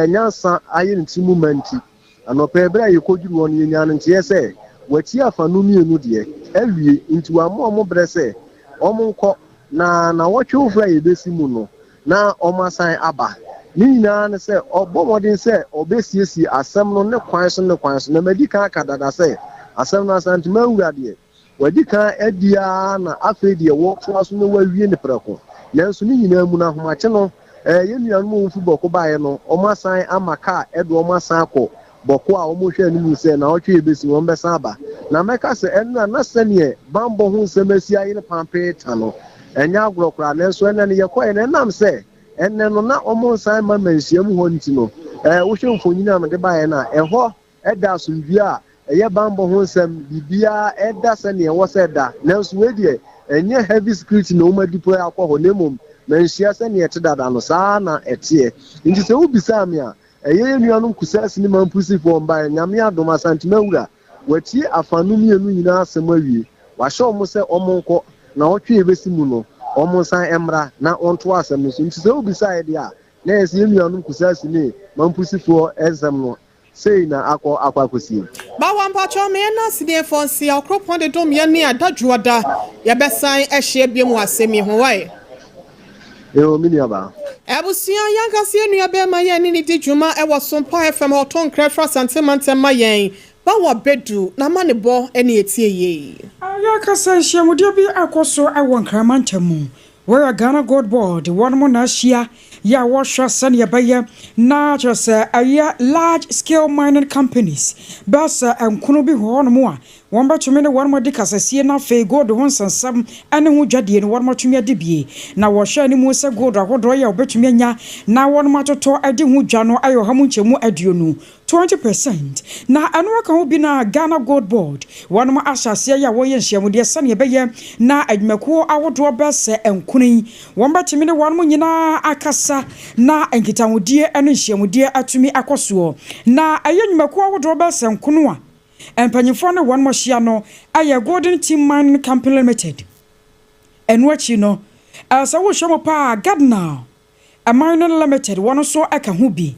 nyansa ayɛ ne tiri mu ma nti, anɔpa yi berɛ a yɛkɔduruu hɔ no, yɛnyaa no nteeɛ sɛ watie afanu mmienu deɛ awie. Nti wamma wɔn berɛ sɛ wɔnkɔ, na nnawɔtwe foforɔ a yɛbɛsi mu no, na wɔasan aba. Ne nyinaa ne sɛ, ɔbɔ mmɔden sɛ ɔbɛsiesie asɛm no ne kwan so ne kwan so. Na madi kan aka dada sɛ, asɛm no Asantema wura deɛ, wadi kan adi ara na afei deɛ wɔretoa so na wɔawie no prɛko. Nanso ne nyinaa mu no, ahomakye no, yɛn nuanom a wɔfiri Bɔko baeɛ no, wɔasan ama kaa de wɔn asan akɔ Bɔko a wɔhwɛ anim sɛ nnawɔtwe a ɛbɛsi no wɔbɛsan aba. Na mɛka sɛ ɛno a na sɛdeɛ bammɔ ho nsɛm asi ayere pampee ta no, ɛnyɛ agorɔ koraa. Nanso ɛnnɛ no yɛkɔeɛ no, ɛnam sɛ ɛnnɛ no na wɔnsan mma mmanhyia mu hɔ nti no, ɛɛ, wohwɛ mfonini a mede baeɛ no a, ɛhɔ da asomdwoeɛ a ɛyɛ bammɔ ho nsɛm, biribiara ɛda sɛdeɛ ɛwɔ sɛ ɛda. Nanso wei deɛ, ɛnyɛ heavy security na wɔadeploy akɔ hɔ, na mmom manhyia sɛdeɛ ɛte dada no, saa ara na ɛteɛ. Nti sɛ wobisaa me a, Ɛyɛ yɛn nuanom Kusasi ne Mampusifoɔ mma Nyame adom Asantema wura watie afanu mienu nyinaa asɛm awie, wahyɛ wɔn sɛ wɔn nkɔ na ɔtwe ɛbɛsi mu no wɔn nsan mmra na wɔntoa asɛm no so. Nti sɛ wobisaeɛ deɛ a na ɛyɛ sɛ yɛn nuanom Kusasi ne Mampusifoɔ nsɛm no sei na akɔ akɔ akɔsie. Bawa mpakyɛw me yɛn ase deɛ fɔ nsia ɔkoropɔn de dom yɛn ne ada dwoɔda yɛbɛsan ahyia biom wɔ asɛm yi ho wai. Eo me nua baa. Abusua, yɛn ankasa yɛn nua bɛɛma yɛn ne no di dwuma wɔ Sompa FM hɔ ɔtɔ nkra firi Asante mantam ma yɛn, Bawa Badu, n'amanebɔ ne ɛtie yei. Yɛkasa nhyiamudeɛ bi akɔ so wɔ Nkran mantam mu. Wɔyɛ Ghana Gold Board wɔnom na ahyia yɛ a wɔhwɛ sɛdeɛ ɛbɛyɛ na kyerɛ sɛ ɛyɛ large scale mining companies bɛyɛ sɛ nkono bi wɔ hɔnom a Wɔbɛtumi ne wɔn adi kasasie na afei gold ho nsɛnsɛm ne ho dwadie no wɔatumi adi bie. Na wɔhwɛ anim sɛ gold ahodoɔ yi a wɔbɛtumi anya na wɔatotɔ adi ho dwa no ayɛ ɔha mu nkyɛmu 20, 20%. Na ɛno aka ho bi na Ghana Gold Board wɔn ahyɛ aseɛ yi a wɔreyɛ nhyiamudeɛ sɛdeɛ ɛbɛyɛ na adwumakuo ahodoɔ bɛyɛ sɛ nkono yi wɔbɛtumi ne wɔn nyinaa akasa na nkitahodie ne nhyiamudeɛ atumi akɔ soɔ. Na ɛyɛ nnwumakuo ahodoɔ bɛyɛ sɛ nkono a Mpanyimfoɔ ne wɔn ahyia no yɛ Golden Team Mining Company Limited. Ɛno akyi no, sɛ wohwɛ mu paa a, Gardner Mining Limited wɔn nso ka ho bi,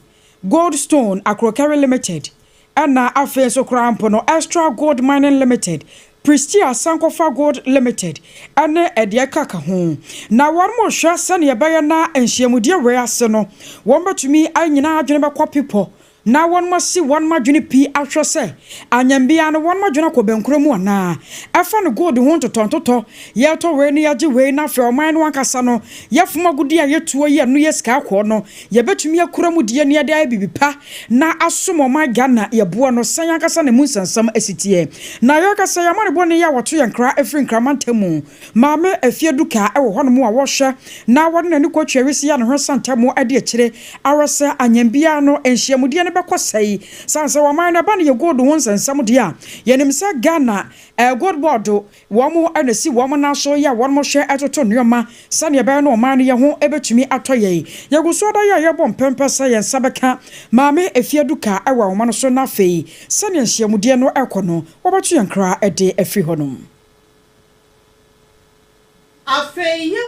Goldstone Akrokeri Limited, ɛna afei nso koraa mpo no, Extra Gold Mining Limited, Prestea Sankofa Gold Limited ne deɛ ɛkaka ho. Na wɔrehwɛ sɛdeɛ ɛbɛyɛ na nhyiamudie wei ase no, wɔbɛtumi nyinaa adwene bɛkɔ pepɔ. na wɔnom asi wɔnom adwene pi ahwɛ sɛ anyambia no wɔnom adwene akɔ bɛnkoro mu anaa ɛfa no gold ho ntotɔntotɔ yɛtɔ wei no yɛgye wei na afei ɔman no ankasa no yɛfom agudi a yɛtuo yi ɛno yɛ sika akɔɔ no yɛbɛtumi akura mu deɛ ne yɛde ayɛ biribi pa na asom ɔman Ghana yɛboɔ no sɛn ankasa ne mu nsɛnsɛm asiteɛ na yɛkasa yɛama ne bɔne yɛ a wɔto yɛn nkra ɛfiri nkramantam mu Maame Afie Duka ɛwɔ hɔnom a wɔhwɛ na wɔde n'ani kɔtwa wisi a ne ho santam de akyire awɔ sɛ anyambia no nhyiamudeɛ no bɛkɔ sɛe sane sɛ wɔman no ɛba no yɛ gold ho nsɛnsɛm deɛ a yɛnim sɛ Ghana Gold Board wɔn na si wɔn nan so yɛ a wɔn hwɛ ɛtoto nneɛma sɛnea ɛbɛyɛ no ɔman no yɛ ho ɛbɛtumi atɔ yɛn. Yɛgu so da yɛ a yɛbɔ mpɛmpɛ sɛ yɛn nsa bɛka Maame Efie Duka ɛwɔ ahoma no so na afei sɛnea nhyiamudeɛ no ɛkɔ no wɔbɛto yɛn kra ɛde afiri hɔnom. Afei yɛ.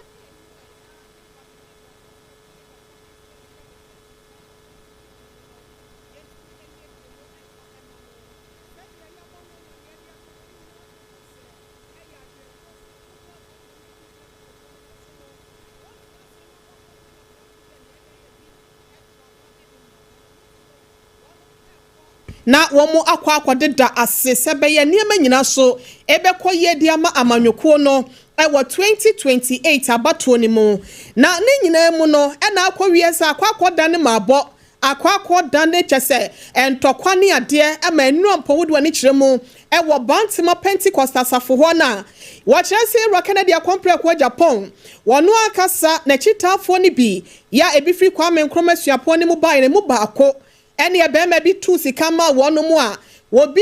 Na wɔn akɔ akɔdeda ase sɛ bɛyɛ nneɛma nyinaa so ɛbɛkɔ yie de ama amanyɔkuo no ɛwɔ 2028 abatoɔ no mu. Na ne nyinaa mu no ɛna akɔ wie sɛ akɔ akɔda ne maabɔ akɔ akɔda ne kyɛ sɛ ntɔkwa ne adeɛ ama nnura mpɔwodoɔ ne kyerɛ mu ɛwɔ Bantama Pentecost asafo hɔ na wɔkyerɛ sɛ Ewura Kennedy Akɔmprɛko Agyapong wɔn akasa n'akyitaafoɔ no bi yɛ a ebi firi Kwame Nkrumah Suapɔn no mu baeɛ no mu baako ɛne bɛrima bi tu sika ma wɔn mu a wɔbi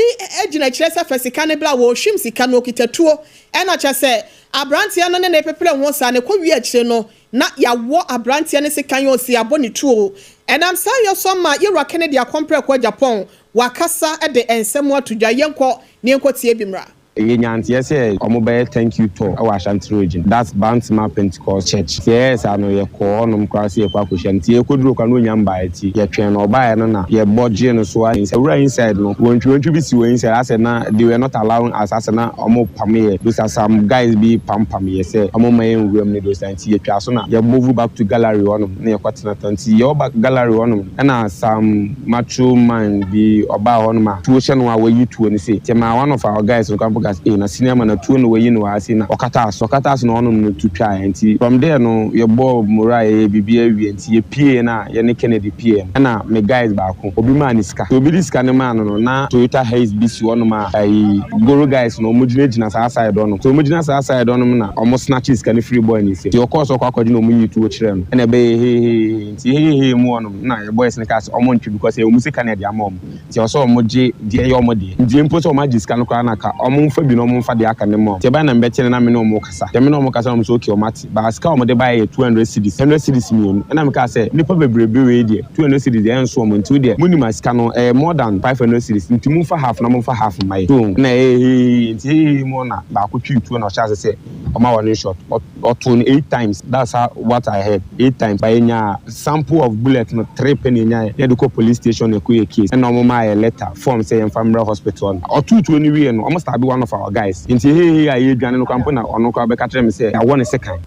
gyina kyerɛ sɛ fa sika no bla wɔrehwim sika no okita tuo ɛna kyerɛ sɛ aberanteɛ no ne ne pepere ho saa ne kɔ wie akyire no na yɛawɔ aberanteɛ no sika yɛ osi abɔ ne tuo. Ɛnam saa yɛ so ma Yɛwura Kennedy Akɔmprɛko Agyapong wakasa de nsɛm ato dwa. Yɛnkɔ ne yɛnkɔ tie bi mmra. Yɛnyanteɛ sɛ ɔmo bɛyɛ thank you tour ɛwɔ Ashanti Region, that's Bantama Pentecost Church. Nti ɛyɛ saa no yɛkɔ hɔnom koraa sɛ yɛkɔ akɔhyia no. Nti yɛkɔduru kwa no ɔnya mbaeɛ ti yɛtwɛn no ɔbaeɛ no na yɛbɔ gyee no so a sɛ wura inside no wɔntwiwɔntwi bi si wɔ inside asɛ na they were not allowing us asɛ na ɔmo pam yɛ those are some guys bi pampam yɛ sɛ ɔmo ma yɛn nwura mu ne those. Nti yɛtwa so na yɛ move back to gallery hɔnom na yɛkɔ tenatena. Nti yɛwɔ back gallery hɔnom ɛna some macho man bi ɔbaa hɔnom a tuo hyɛ no a wɔyi tuo no se nti ma one of our guys no kwan po gas eh na senior man na tuo no wɔyi no wɔ ase na ɔkata so ɔkata so na ɔnom no tu twa. Nti from there no yɛbɔ mora yɛyɛ biribi awie. Nti yɛpie na yɛne Kennedy pie no ɛna me guys baako obi maa ne sika obi de sika no maa no na Toyota Hiace bi si hɔnom a ɛyi Goro guys no ɔmo gyinagyina saa side hɔ no so ɔmo gyina saa side hɔ nom na ɔmo snatch sika no free boy ne nsam. Nti ɔkɔɔ so ɔkɔ akɔgye na ɔmo yi tuo kyerɛ no ɛna ɛbɛyɛ hehehe. Nti hehehe mu hɔnom na yɛ boys no kaa sɛ ɔmo ntwe because ɛyɛ ɔmo sika na ɛde ama ɔmo nti ɔsɛ ɔmo gye deɛ ɛyɛ ɔmo deɛ. Nti mpo sɛ ɔmo agye sika no koraa na ka ɔmo mfa bi na ɔmo mfa deɛ aka ne mu. Nti ɛbɛyɛ na mbɛkyɛ no na me ne ɔmo kasa deɛ me ne ɔmo kasa na ɔmo sɛ okay ɔmo ate baa sika a ɔmo de baeɛ yɛ 200 cedis, 100 cedis mmienu. Ɛna meka sɛ nipa bebrebe wei deɛ 200 cedis deɛ ɛnso ɔmo nti deɛ mo nim a sika no ɛyɛ more than 500 cedis nti mo nfa half na mo nfa half mma yɛ so ɛna ɛyɛ hehehe. Nti hehehe mu na baako twi tuo na ɔhyɛ ase sɛ ɔma wɔ ne shot ɔto no eight times. That's how what I heard, eight times. But yɛnya sample of bullet no three pɛ na yɛnya yɛde kɔ police station na ɛkɔ yɛ case ɛna ɔmo maa yɛ letter form sɛ yɛmfa mmrɛ hospital no. Ɔto tuo no wie no ɔmo stab one of our guys. Nti hehehe a yɛdwane no kwan po na ɔno koraa bɛka kyerɛ me sɛ yɛawɔ ne sekan.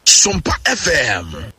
Sompa FM.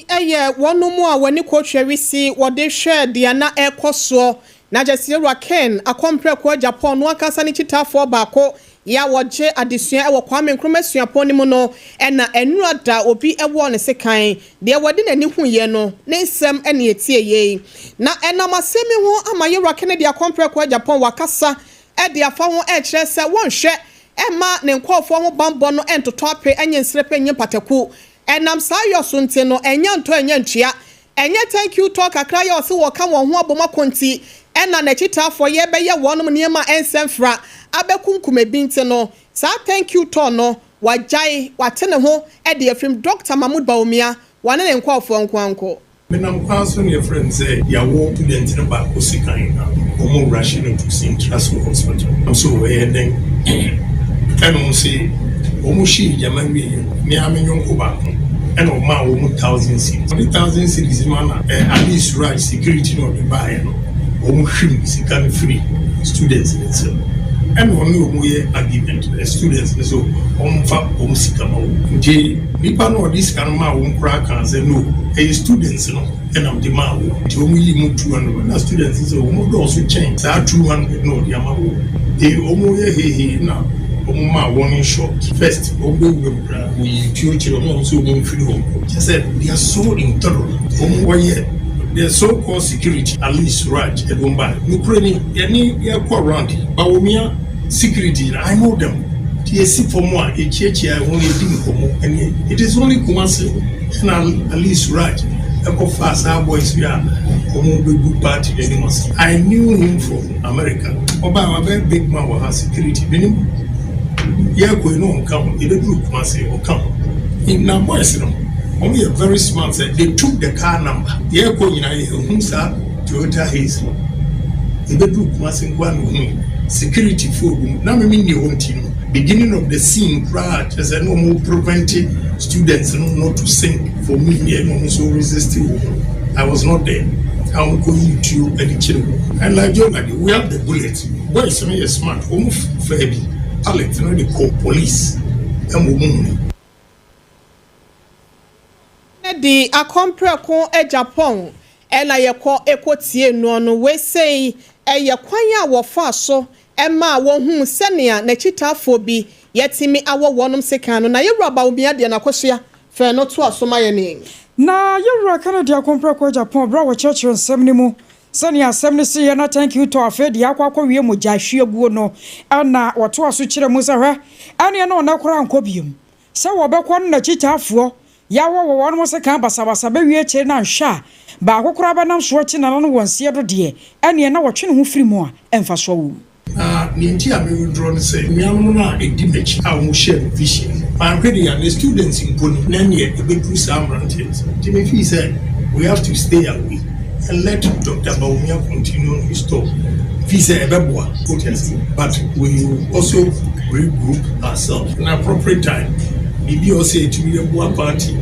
Ɛyɛ wɔn mu a wɔne kɔtwa wisi wɔde hwɛ deɛ na ɛrekɔ soɔ na gyesirewura Ken Akɔmprɛko Agyapong no ankasa ne kyitaafoɔ baako yɛ a wɔgye adesua ɛwɔ Kwame Nkrumah Suapɔn no mu no ɛna nnura da obi ɛwɔ ne sekan deɛ wɔde n'ani hu yɛ no ne nsɛm ɛna etie yie. Na ɛnam asɛm yi ho ama yɛwura Kennedy Akɔmprɛko Agyapong wakasa ɛde afa ho ɛkyerɛ sɛ wɔnhwɛ ɛma ne nkɔɔfoɔ ho bambɔ no ɛntotɔ ape ɛnyɛ nsrɛpɛ nyɛ mpataku. Ɛnam saa yɔ so nti no ɛnyɛ ntɔ ɛnyɛ ntua ɛnyɛ thank you tour kakra yɛ ɔsi wɔka wɔn ho abom akɔnti ɛna n'akyitaafoɔ yɛbɛyɛ wɔn nneɛma ɛnsɛm fra abɛkunkum ebi nti no saa thank you tour no wagyae wate ne ho ɛde afirim. Dr Mahmood Bawumia wɔne ne nkɔɔfoɔ nkoanko. Menam kwan so ne yɛfrɛ no sɛ yɛawɔ student no baako sekan na wɔn rush no to Central Hospital so ɛyɛ dɛn ɛna wɔn sɛ wɔn hyɛ gyama wie ne ame nyɔnko baako ɛna ɔmaa wɔn 1,000 cedis. Ɔde 1,000 cedis no ana ɛ Ali Suraj security na ɔde baeɛ no wɔn hwim sika no firi students ne nsam. Ɛna ɔne ɔmo yɛ argument, students no so ɔmfa ɔmo sika ma wɔn. Nti nipa no ɔde sika no maa wɔn koraa kan sɛ no, ɛyɛ students no ɛnam de maa wɔn. Nti wɔn yi mu 200 na students sɛ wɔn dɔɔso kyɛn saa 200 na ɔde ama wɔn. Ee, wɔn yɛ hehe na wɔn maa warning shot. First wɔn bɛ wura mu koraa, wɔyi tuo kyerɛ wɔn a wɔn sɛ wɔn mfiri hɔ nkɔ. Kyɛ sɛ they are so intolerant. Wɔn wɔyɛ the so called security, Ali Suraj ɛdɔm ba nukuri ni yɛne yɛkɔ round Bawumia security. I know them. Ti yɛsi fam a yɛkyiakyia ho, yɛdi nkɔmmɔ. Ɛne it is only Kumasi ɛna Ali Suraj ɛkɔfa saa boys bi a wɔn bɛgu party n'anim ase. I knew him from America. Ɔbaa wabɛyɛ big man wɔ ha. Security menim yɛkɔ yi no, ɔnka ho. Yɛbɛduru Kumasi, ɔka ho. Na boys no, wɔn yɛ very smart sɛ they took the car number. Yɛkɔ nyinaa, yɛhu saa Toyota Hiace no. Yɛbɛduru Kumasi nkoa na ohun security fo gu mu na mímí ni hɔ. Nti no, beginning of the scene koraa kyerɛ sɛ na wɔn prevent students no not to sing for me. Yɛ na wɔn nso resist wɔ ho. I was not there. A wɔn kɔ yi tuo ɛde kyerɛ wɔn. And like Joe Ladi, we have the bullet. Boys no yɛ smart. Wɔn fɛ bi pilot no de kɔ police ɛma wɔn mu ni. Di Akɔmprɛko Agyapong ɛna yɛkɔ ɛkɔtie noɔ no. Weesei ɛyɛ kwan a wɔfa so ɛma wɔn sɛnea n'akyitaafoɔ bi yɛtumi awɔ wɔnom sekan no. Na yɛwura Bawumia deɛ, n'akɔsoa fɛn no to aso ma yɛ ne. Na yɛwura Kennedy Akɔmprɛko Agyapong, berɛ a wɔkyerɛkyerɛ nsɛm no mu sɛnea asɛm no si yɛ na thank you tour afei deɛ akɔ akɔwie mogya ahwie no, ɛna wɔtoa so kyerɛ mu sɛ hwɛ, ɛneɛ na ɔnɛ koraa nkɔ biom sɛ wɔbɛkɔ no n'akyitaafoɔ yɛawɔ wɔ wɔn sekan basabasa bɛwie akyire no, anhwɛ a baako koraa bɛnam soɔ kyi nana no wɔ nseɛ do deɛ, ɛneɛ na wɔtwe ne ho firi mu a ɛmfa soɔ wɔ mu. Na nea nti a mewithdraw no sɛ nnuanom no a ɛdi m'akyi a wɔn share the vision manhwɛ de a ne students mpo no na neɛ ɛbɛduru saa mmeranteɛ no nti mefii sɛ we have to stay away and let Dr. Bawumia continue his talk. Fi sɛ ɛbɛboa protest, but we will also regroup ourselves in appropriate time. Biribi a ɔsɛ ɛtumi yɛboa party,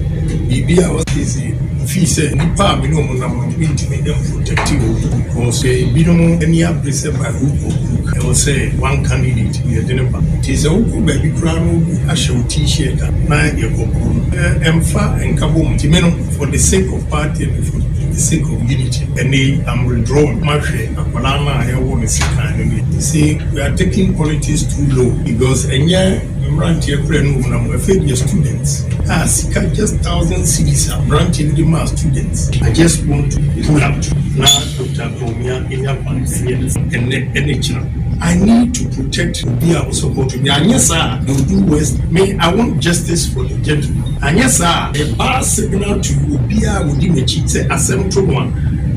biribi a ɔsɛ sɛ fii sɛ nipa a mene ɔmo nam no mentumi protect wɔ because ebinom ani abere sɛ by hook or crook ɛwɔ sɛ one candidate yɛde ne ba. Nti sɛ wokɔ baabi koraa no, obi ahyɛ wo T-shirt a na yɛkɔ kuro no ɛmfa nka bɔ mu. Nti me no, for the sake of party and for the sake of unity, ɛnɛ I'm withdrawing. Mahwɛ akwadaa no a yɛwɔ ne sekan no bi sɛ we are taking politics too low because ɛnyɛ mmeranteɛ kora no wɔ nam afei deɛ students a sika just 1,000 cedis a mmeranteɛ bi de maa students. I just want to pull out na Dr. Bawumia enya kwan ɛnyɛ ɛnɛ ɛne kyerɛ. I need to protect obi a support me. Anyɛ saa, they will do worse. Me, I want justice for the gentleman. Anyɛ saa, a bad signal to obi a wodi m'akyi sɛ asɛm to no a,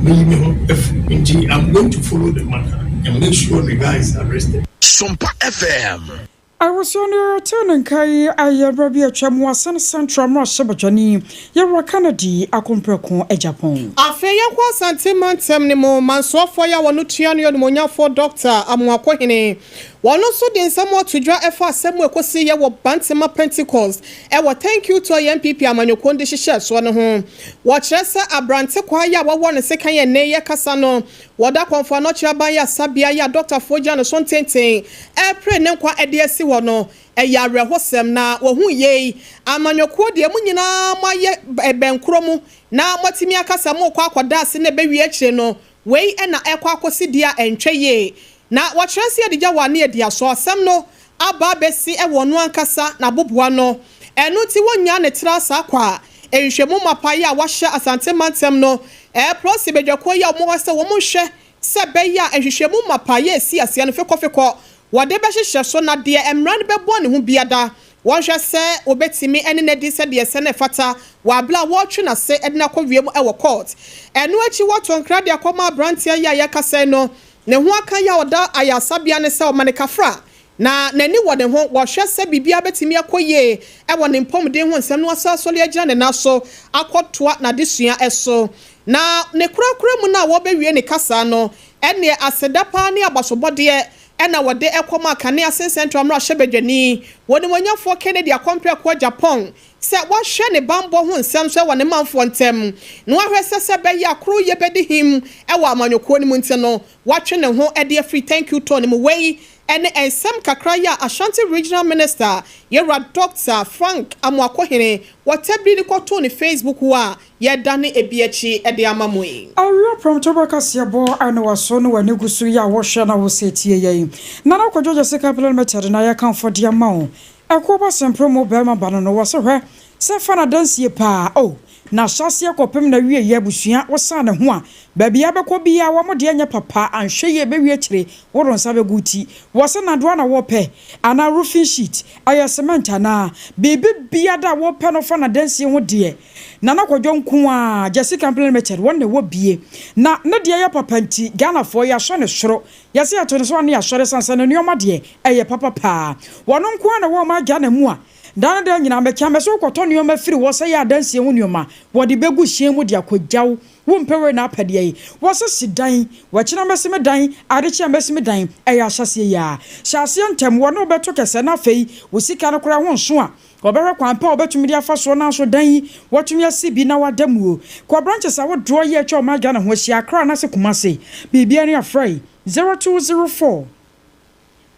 meyi me ho afiri. Nti I'm going to follow the matter and make sure the guy is arrested. Sompa FM. Awosua no yɛte ne nka yi ayɛ berɛ bi atwa mu Assin Central mmarahyɛbadwani, yɛwura Kennedy Akɔmprɛko Agyapong. Afei yɛnkɔ Asante mantam ne mu. Mansoafoɔ yi a wɔno tua no yɛ onimonyamfoɔ Dr. Amoakohene. Wɔn nso de nsɛm ato dwa ɛfa asɛm a ɛkɔsi yɛ wɔ Bantama Pentecost ɛwɔ thank you tour yɛ NPP amanyɔkuo de hyehyɛ soɔ no ho. Wɔkyerɛ sɛ aberante kwaa yi a wɔwɔ ne sekan yɛ nne yɛ kasa no, wɔda kɔnfo anɔkyerɛ aban yɛ asabea yɛ a dɔktafoɔ gyina ne so ntenten ɛpere ne nkwa ɛde asi hɔ no, ɛyɛ awerɛhosɛm. Na wɔhu yei amanyɔkuo deɛ mu nyinaa mo ayɛ ɛbɛnkorɔ mu na moatumi akasa mo kɔ akɔda ase na ɛbɛwie akyire no, wei ɛna ɛkɔ akɔsi deɛ a ɛntwɛ yie. Na wɔkyerɛ sɛ yɛde gya wɔ ane adi aso asɛm no aba abɛsi ɛwɔ no ankasa n'aboboa no. Ɛno nti wɔnnya ne tena saa kɔ a nhwehwɛmu mapa yi a wɔahyɛ Asante mantam no ɛɛ badwakuo yi a wɔn hɔ sɛ wɔn nhwɛ sɛ bɛyɛ a nhwehwɛmu mapa yɛ esi aseɛ no fekɔfekɔ wɔde bɛhyehyɛ so, na deɛ mmara no bɛbɔ ne ho biada, wɔnhwɛ sɛ wɔbɛtumi ne n'adi sɛdeɛ sɛ ne fata wɔ abere a wɔretwe n'ase de n'akɔ wiem wɔ court. Ɛno akyi, wɔto nkra de akɔma aberanteɛ yi a yɛkasa no ne ho aka yi a ɔda ayasabea ne sɛ ɔma ne kafra na n'ani wɔ ne ho. Wɔhwɛ sɛ biribiara bɛtumi akɔ yie ɛwɔ ne mpɔmuden ho nsɛm no asa asɔre agyina ne nan so akɔtoa n'adesua so. Na ne korakora mu no a wɔbɛwie ne kasa no, ɛneɛ aseda paa ne abasobɔdeɛ ɛna wɔde ɛkɔm akane Assin Central mmarahyɛbadwani wɔnimonyɛfoɔ Kennedy Akɔmprɛko Agyapong sɛ wɔahwɛ ne bambɔ ho nsɛm so wɔ ne manfoɔ ntɛm na wɔahwɛ sɛ bɛyɛ akoro yɛ bɛdi him ɛwɔ amanyɔkuo no mu. Nti no, watwe ne ho ɛde afiri thank you tour no mu. Wei Ɛne nsɛm kakra yi a Ashanti Regional Minister Yɛwura Dɔkta Frank Amoakohene wɔ tabiri de kɔtoo ne Facebook hɔ a yɛredane ebi akyi de ama mo yi. Awia prɔmtoberɛ kaseɛbɔ ne w'aso ne w'ani gu so yi a wohwɛ na wosɛ tie yɛn. Nana Kwadwo Gyasi Kaplan Method na yɛkamfo de ama wo. Ɛkoɔ ba sempere mu barima ba no no wɔse hwɛ sɛ fa no adansie paa oh na ahyɛaseɛ kɔpem nawieɛ abusua wosan ne ho a baabi a bɛkɔ biaa wɔn deɛ nyɛ papa anhwɛ yie bɛwie akyire wode wo nsa bɛgu wo ti wɔse nadoa na wɔpɛ anaa roofing sheet ɛyɛ cement anaa biribi biada a wɔpɛ no fa no adansie ho deɛ Nana Kwadwo nko ara Gyasi Company Limited wɔn na ɛwɔ bie na ne deɛ yɛ papa nti Ghanafoɔ yɛasɔ ne soro Yɛse yɛto ne so a ne yɛasɔre sane sɛ ne nnoɔma deɛ ɛyɛ papa paa. Wɔno nko ara na ɛwɔ ɔman Ghana mu a daa ne daa nyinaa mɛka mɛsɛ wokɔtɔ nnoɔma firi hɔ sɛ yɛ adansie ho nnoɔma wɔde bɛgu hyɛn mu de akɔgya wo. Wompɛ wei na apɛ deɛ yi. Wɔse si dan, wɔkyena mɛsi me dan, adekye a mɛsi me dan, ɛyɛ ahyɛseɛ yi ara. Hyɛ aseɛ ntɛm, wɔne wo bɛto kɛsɛ na afei wo sika no koraa ho nso a Wɔbɛhwɛ kwan pa a wɔbɛtumi de afa soɔ nanso dan yi wɔatumi asi bi na wada mu o. Kɔ branches ahodoɔ yi a atwa ɔman Ghana ho ahyia, Accra anaasɛ Kumasi. Biribiara ni a frɛ 0204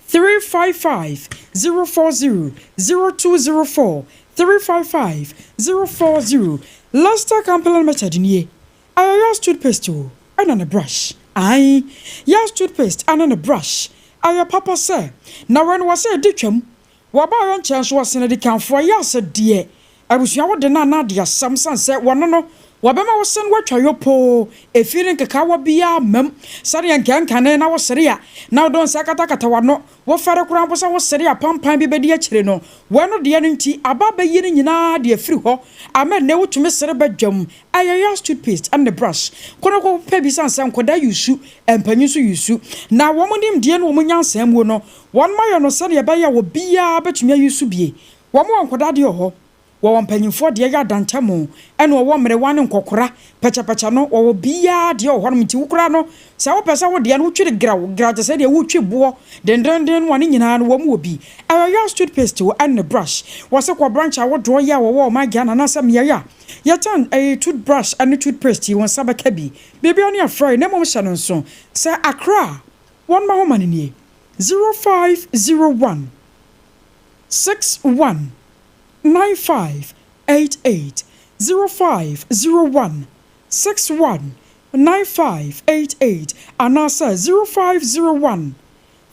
355 040, 0204 355 040. Lester Company Limited nie. Ɛyɛ Yas toothpaste o, ɛna ne brush. Aane, Yas toothpaste ɛne ne brush. Ɛyɛ papa sɛ. Na wei no wɔsɛ ɛdi twam. Wɔbaeɛ nkyɛn nso wɔsene adikanfoɔ yɛ ase deɛ abusua wo de no anaa de asɛm sane sɛ wɔno no wɔbɛma wo sen woatwa yopoo efi ne nkekaawa biara mmam sɛdeɛ nka ɛnkane na wosere a na wode wo nsa akatakata w'ano wofɛre koraa mpo sɛ wosere a pampan bi bɛdi akyire no wɔno deɛ no nti aba abɛyi no nyinaa de afiri hɔ ama nnɛ wotumi sere badwam. Ɛyɛ Yas toothpaste ne brush kɔ na kɔ pɛ bi sane sɛ nkwadaa yusu mpanyin nso yusu na wɔn nimdeɛ ne wɔn nyansa muo no Wɔn ayɛ no sɛdeɛ ɛbɛyɛ a obiara bɛtumi ayi so bie. Wɔn wɔ nkwadaa deɛ wɔ hɔ, wɔwɔ mpanyinfoɔ deɛ yɛ adantamu, ɛna wɔwɔ mmerewa ne nkɔkora, pɛkyɛpɛkyɛ no, wɔwɔ biara deɛ wɔ hɔnom. Nti wo koraa no, sɛ wopɛ sɛ wo deɛ no wotwi no graw graw te sɛ deɛ woretwi boɔ dendeenden no a, ne nyinaa no wɔn wɔ bi. Ɛyɛ Yas toothpaste o, ɛne brush. Wɔse kɔ branch ahodoɔ yi a wɔwɔ ɔman Ghana anaasɛ mmeaeɛ a yɛtɔn ɛyi toothbrush ne toothpaste yi, wo nsa bɛka bi. Biribiara ne afrɛ, na mmom hyɛ no nso sɛ Accra wɔn mahoma no nie. 0501 61 95 88 0501 61 95 88 anaasɛ 0501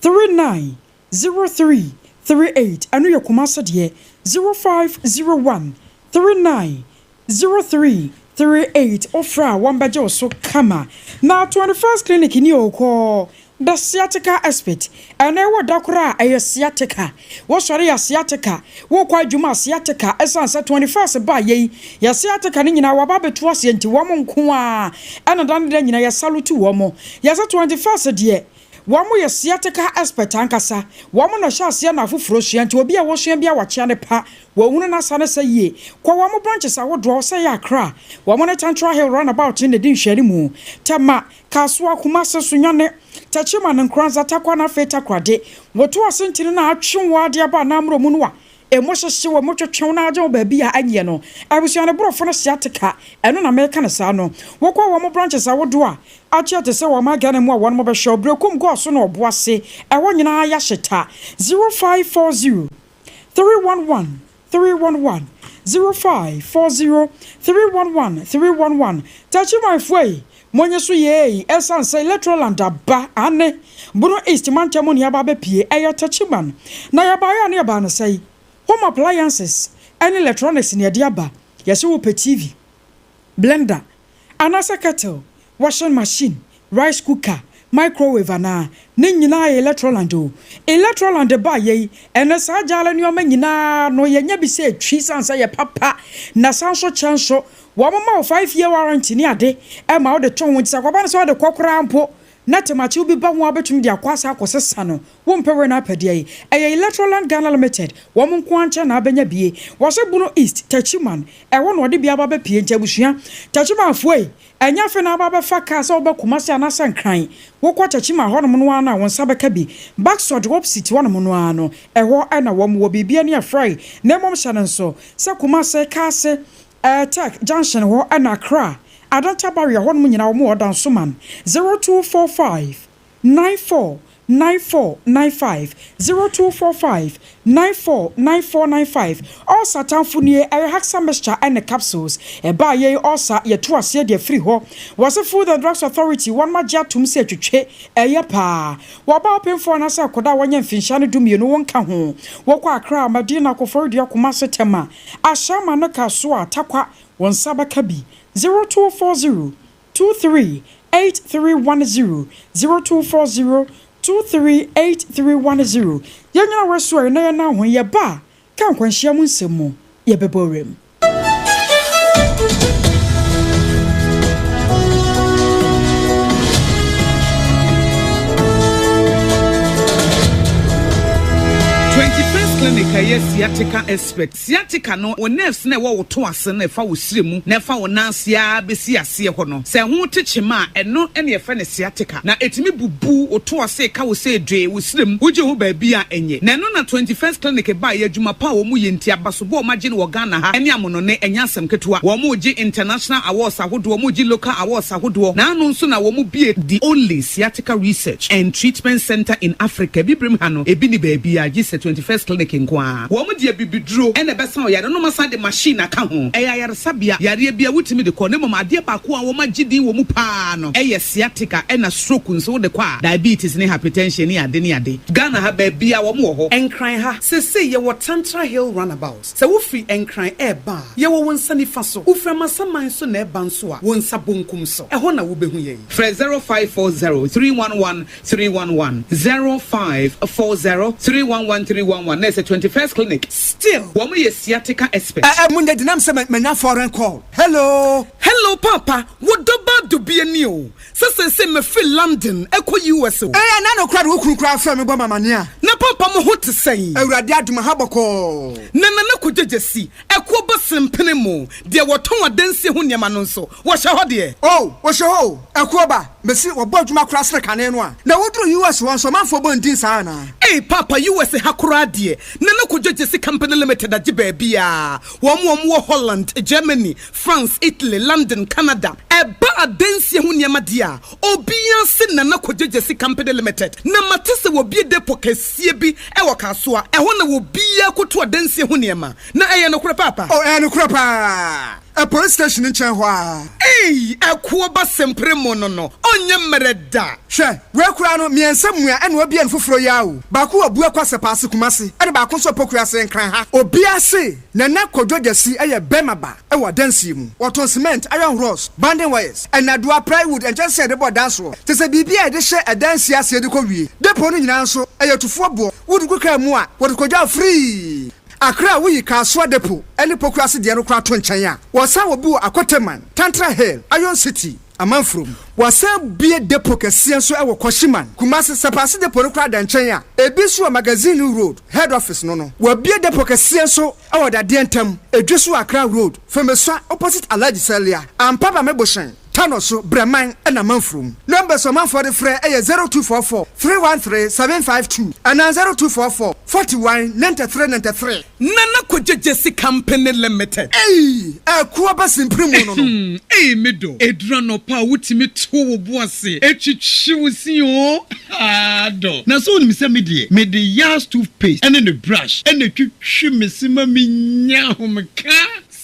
39 03 38 ɛno yɛ Kumase deɛ 0501 39 0338 wofrɛ a wɔbɛgye wo so kama. Na 21st Clinic ni o kɔ The Sciatica Expert ɛnɛ wɔ da koro a ɛyɛ sciatica wosɔre yɛ sciatica wokɔ adwuma a sciatica ɛsiane sɛ 21st baa yei yɛ sciatica no nyinaa waba abɛtu aseɛ nti wɔn nko ara ɛna da ne da nyinaa yɛ salute wɔn yɛsɛ 21st deɛ Wɔn yɛ sciatica expert ankasa. Wɔn na ɛhyɛ aseɛ na afoforɔ sua nti obi a wɔsua biara wakyea ne pa. Wɔhunu n'asa ne sɛ yie. Kɔ wɔn branches ahodoɔ sɛ ɛyɛ Accra, wɔn ne Tantra Hill roundabout no na ɛdi nhwɛanimu, Tema, Kasoa, Kumasi, Sunyani, Techiman, Nkoranza, Tarkwa na afei Takoradi. Woto ase ntini no a atwe wo ara de aba anammerɛ mu no a, Emu hyehye wo, emu twetwe wo na agye wo baabi a ɛnyɛ no. Abusua no borɔfo no sciatica, ɛno na meka no saa no. Wokɔ wɔn branches ahodoɔ a akyɛ te sɛ wɔn Ghana mu a wɔn bɛhwɛ wo. Berekum kɔɔ so na Ɔboase, ɛhɔ nyinaa yɛahye ta. 0540 311 311 0540 311 311 Takyimanfoɔ ei, monye so yei, ɛsiane sɛ Electroland aba, aane, Bono East mantam mu na yɛaba abɛpue, ɛyɛ Techiman. Na yɛbaeɛ a na yɛbaa no sɛe? Home appliances ne electronics na yɛde aba. Yɛse wopɛ TV, blender, anaasɛ kettle, washing machine, rice cooker, microwave anaa? Ne nyinaa yɛ Electroland o. Electroland baeɛ yi, ɛnnɛ saa gyaale nnoɔma nyinaa no yɛnya bi sɛ ɛtwi sane sɛ ɛyɛ papa na san nso kyɛ nso. Wɔma wo five year warranty ne ade ma wode to ho nti sɛ akɔba no sɛ wode kɔ koraa mpo na temakyew bi ba ho a wobɛtumi de akɔ asa akɔsesa no. Wompɛ wei na apɛ deɛ yi. Ɛyɛ Electroland Ghana Limited, wɔn nko ara nkyɛn na abɛnya bie. Wɔse Bono East, Techiman, ɛhɔ na wɔde bi aba abɛpie. Nti abusua, Techimanfoɔ ei, ɛnyɛ afei na aba abɛfa kaa sɛ woba Kumasi anaasɛ Nkran. Wokɔ Techiman hɔnom no ara no a, wo nsa bɛka bi. Baxod opposite hɔnom no ara no, ɛhɔ na wɔn wɔ. Biribi ani afrae, na mmom hyɛ no nso sɛ Kumasi, Kaase, Ɛɛ Tech junction hɔ ɛna Accra Adenta barrier hɔ nom nyinaa wɔn wɔ Dansoman 0245 94. 9495, 0245 94 9495. Ulcer tamfo nie, ɛyɛ Haxa mixture ɛne capsules. Ɛbaa yei ulcer yɛto aseɛ de afiri hɔ. Wɔse Food and Drugs Authority wɔnom agye atom sɛ twitwe ɛyɛ paa. Wɔba ɔpemfoɔ anaasɛ akɔdaa a wɔanya mfinhyia no dumienu wo nka ho. Wɔkɔ Accra, Madina, Koforidua, Kumasi, Tema, Ashaiman ne Kasoa, Tarkwa, wo nsa bɛka bi. 0240 23 8310, 0240 23 8310. Yɛn nyina wɔ soɛre na yɛn ho yɛba a, ka nkwanhyia mu nsɛm mu yɛbɛbɔ wuram. 21st Clinic a ɛyɛ sciatica expert. Sciatica no, wo nerves no a ɛwɔ wo to ase no ɛfa wo srɛ mu na ɛfa wo nan ase ara bɛsi aseɛ hɔ no, sɛ ɛho te kyema a, ɛno na yɛfrɛ no sciatica. Na ɛtumi bubu wo to ase ka wo sɛ dwee wo srɛ mu, wogye ho baabi a ɛnyɛ. Na ɛno na 21st Clinic baeɛ, adwuma pa a wɔn yɛ nti, abasobɔ a wɔn agye no wɔ Ghana ha ne amonone, ɛnyɛ asɛm ketewa. Wɔn regye international awards ahodoɔ, wɔn regye local awards ahodoɔ. Na ano nso na wɔn bue the only sciatica research and treatment centre in Africa, Abibirem ha no, ebi nni baabiara gye sɛ 21st Clinic nko ara. Wɔn de abibiduro na ɛbɛsa wo yare, na wɔasan de machine aka ho. Ɛyɛ ayaresabea, yareɛ biara wotumi de kɔ, na mmom adeɛ baako a wɔagye din wɔ mu pa ara no yɛ sciatica ɛna stroke nso wode kɔ a, diabetes ne hypertension ne ade ne ade. Ghana ha baabiara wɔn wɔ hɔ. Nkran ha, seesei yɛwɔ Tantra Hill Runabout. Sɛ wofiri Nkran reba a, yɛwɔ wo nsa nifa so. Wofiri Amasaman nso na ɛreba nso a, wo nsa bonkum so. Ɛhɔ na wobɛhu yɛn. Frɛ 0540 311 311, 0540 311 311 na ɛsɛ 21st Clinic. Still, wɔn yɛ sciatica expert. Eh eh monyɛ denam sɛ manya foreign call hello. Hello paapa, wo dɔ ba dubia ni o, sɛ seesei mefiri London ɛkɔ US o. Eh ɛna no koraa de wo kunu koraa frɛ me bɔ me amaneɛ a. Na paapa mo ho te sɛn? Awurade adom aha bɔkɔɔ. Na Nana Kwadwo Gyasi, ɛkoɔ ba sempene mo, deɛ wɔtɔn adansie ho nneɛma no nso, wɔhyɛ hɔ deɛ? Oh wɔhyɛ hɔ o, ɛkoɔ ba. Mese wɔbɔ adwuma koraa sene kane no a. Na woduru US hɔ nso ɔmanfoɔ bɔ ndin saa anaa? Ei paapa US ha koraa deɛ Nana Kojo Gyasi Company Limited agye baabiaa, wɔn a wɔn wɔ Holland, Germany, France, Italy, London, Canada. Ɛba adansie ho nneɛma deɛ a, obiaa se Nana Kojo Gyasi Company Limited. Na mate sɛ wɔbue depot kɛseɛ bi wɔ Kasoa, ɛhɔ na obiaa kɔtu adansie ho nneɛma. Na ɛyɛ nokorɛ paapa? Oh ɛyɛ nokorɛ paa. Ɛ police station nkyɛn hɔ ara. Ei ɛkoɔ ba sempere mo no no ɔnyɛ mmerɛ da. Hwɛ, wei koraa no, miɛnsa mua ɛna wabue no foforɔ yi ara o. Baako wɔ Buakwa Sɛpaase Kumasi ɛna baako nso wɔ Pokuase Nkran ha. Obiara se Nana Kwadwo Gyasi yɛ bɛrima ba wɔ adansie mu. Wɔtɔn cement, iron rods, banding wires, nnadewa, plywood, nkyɛnsee a yɛde bɔ dan soɔ, kyerɛ sɛ biribi a yɛde hyɛ adansie aseɛ de kɔ wie. Depot no nyinaa nso, ɛyɛ tufoɔ boɔ. Wode gu kaa mu a, wɔde kɔdwa free. Accra a woyi Kasoa Depot ne Pokuase deɛ no koraa to nkyɛn a, wɔsan wɔ bi wɔ Akoteman, Tantra Hill, Iron City, Amanfurom. Wɔasan bue depot kɛseɛ nso wɔ Kwashiman, Kumasi. Sɛpaase depot no koraa da nkyɛn a, ebi nso wɔ Magazine Road, Head Office no no. Wɔabue depot kɛseɛ nso wɔ Dadeɛ Ntam, Edweso Accra Road, Femesua opposite Alhaji Salia, Ampaba Mebohyɛn. Tano so, Brɛman na Manfurom. Numbers a ɔmanfoɔ de frɛ yɛ 0244 313 752 anaa 0244 41 93 93. Nana Kwadwo Gyasi Company Limited. Ei! Ɛko aba simpire mu no no. Ei me dɔ, ɛduru anɔpa a wotumi to wo bo ase twitwi wo se oo, haa dɔ. Na sɛ wonim sɛ me deɛ, mede Yas toothpaste ne ne brush na ɛtwitwi me se ma menya ahomeka.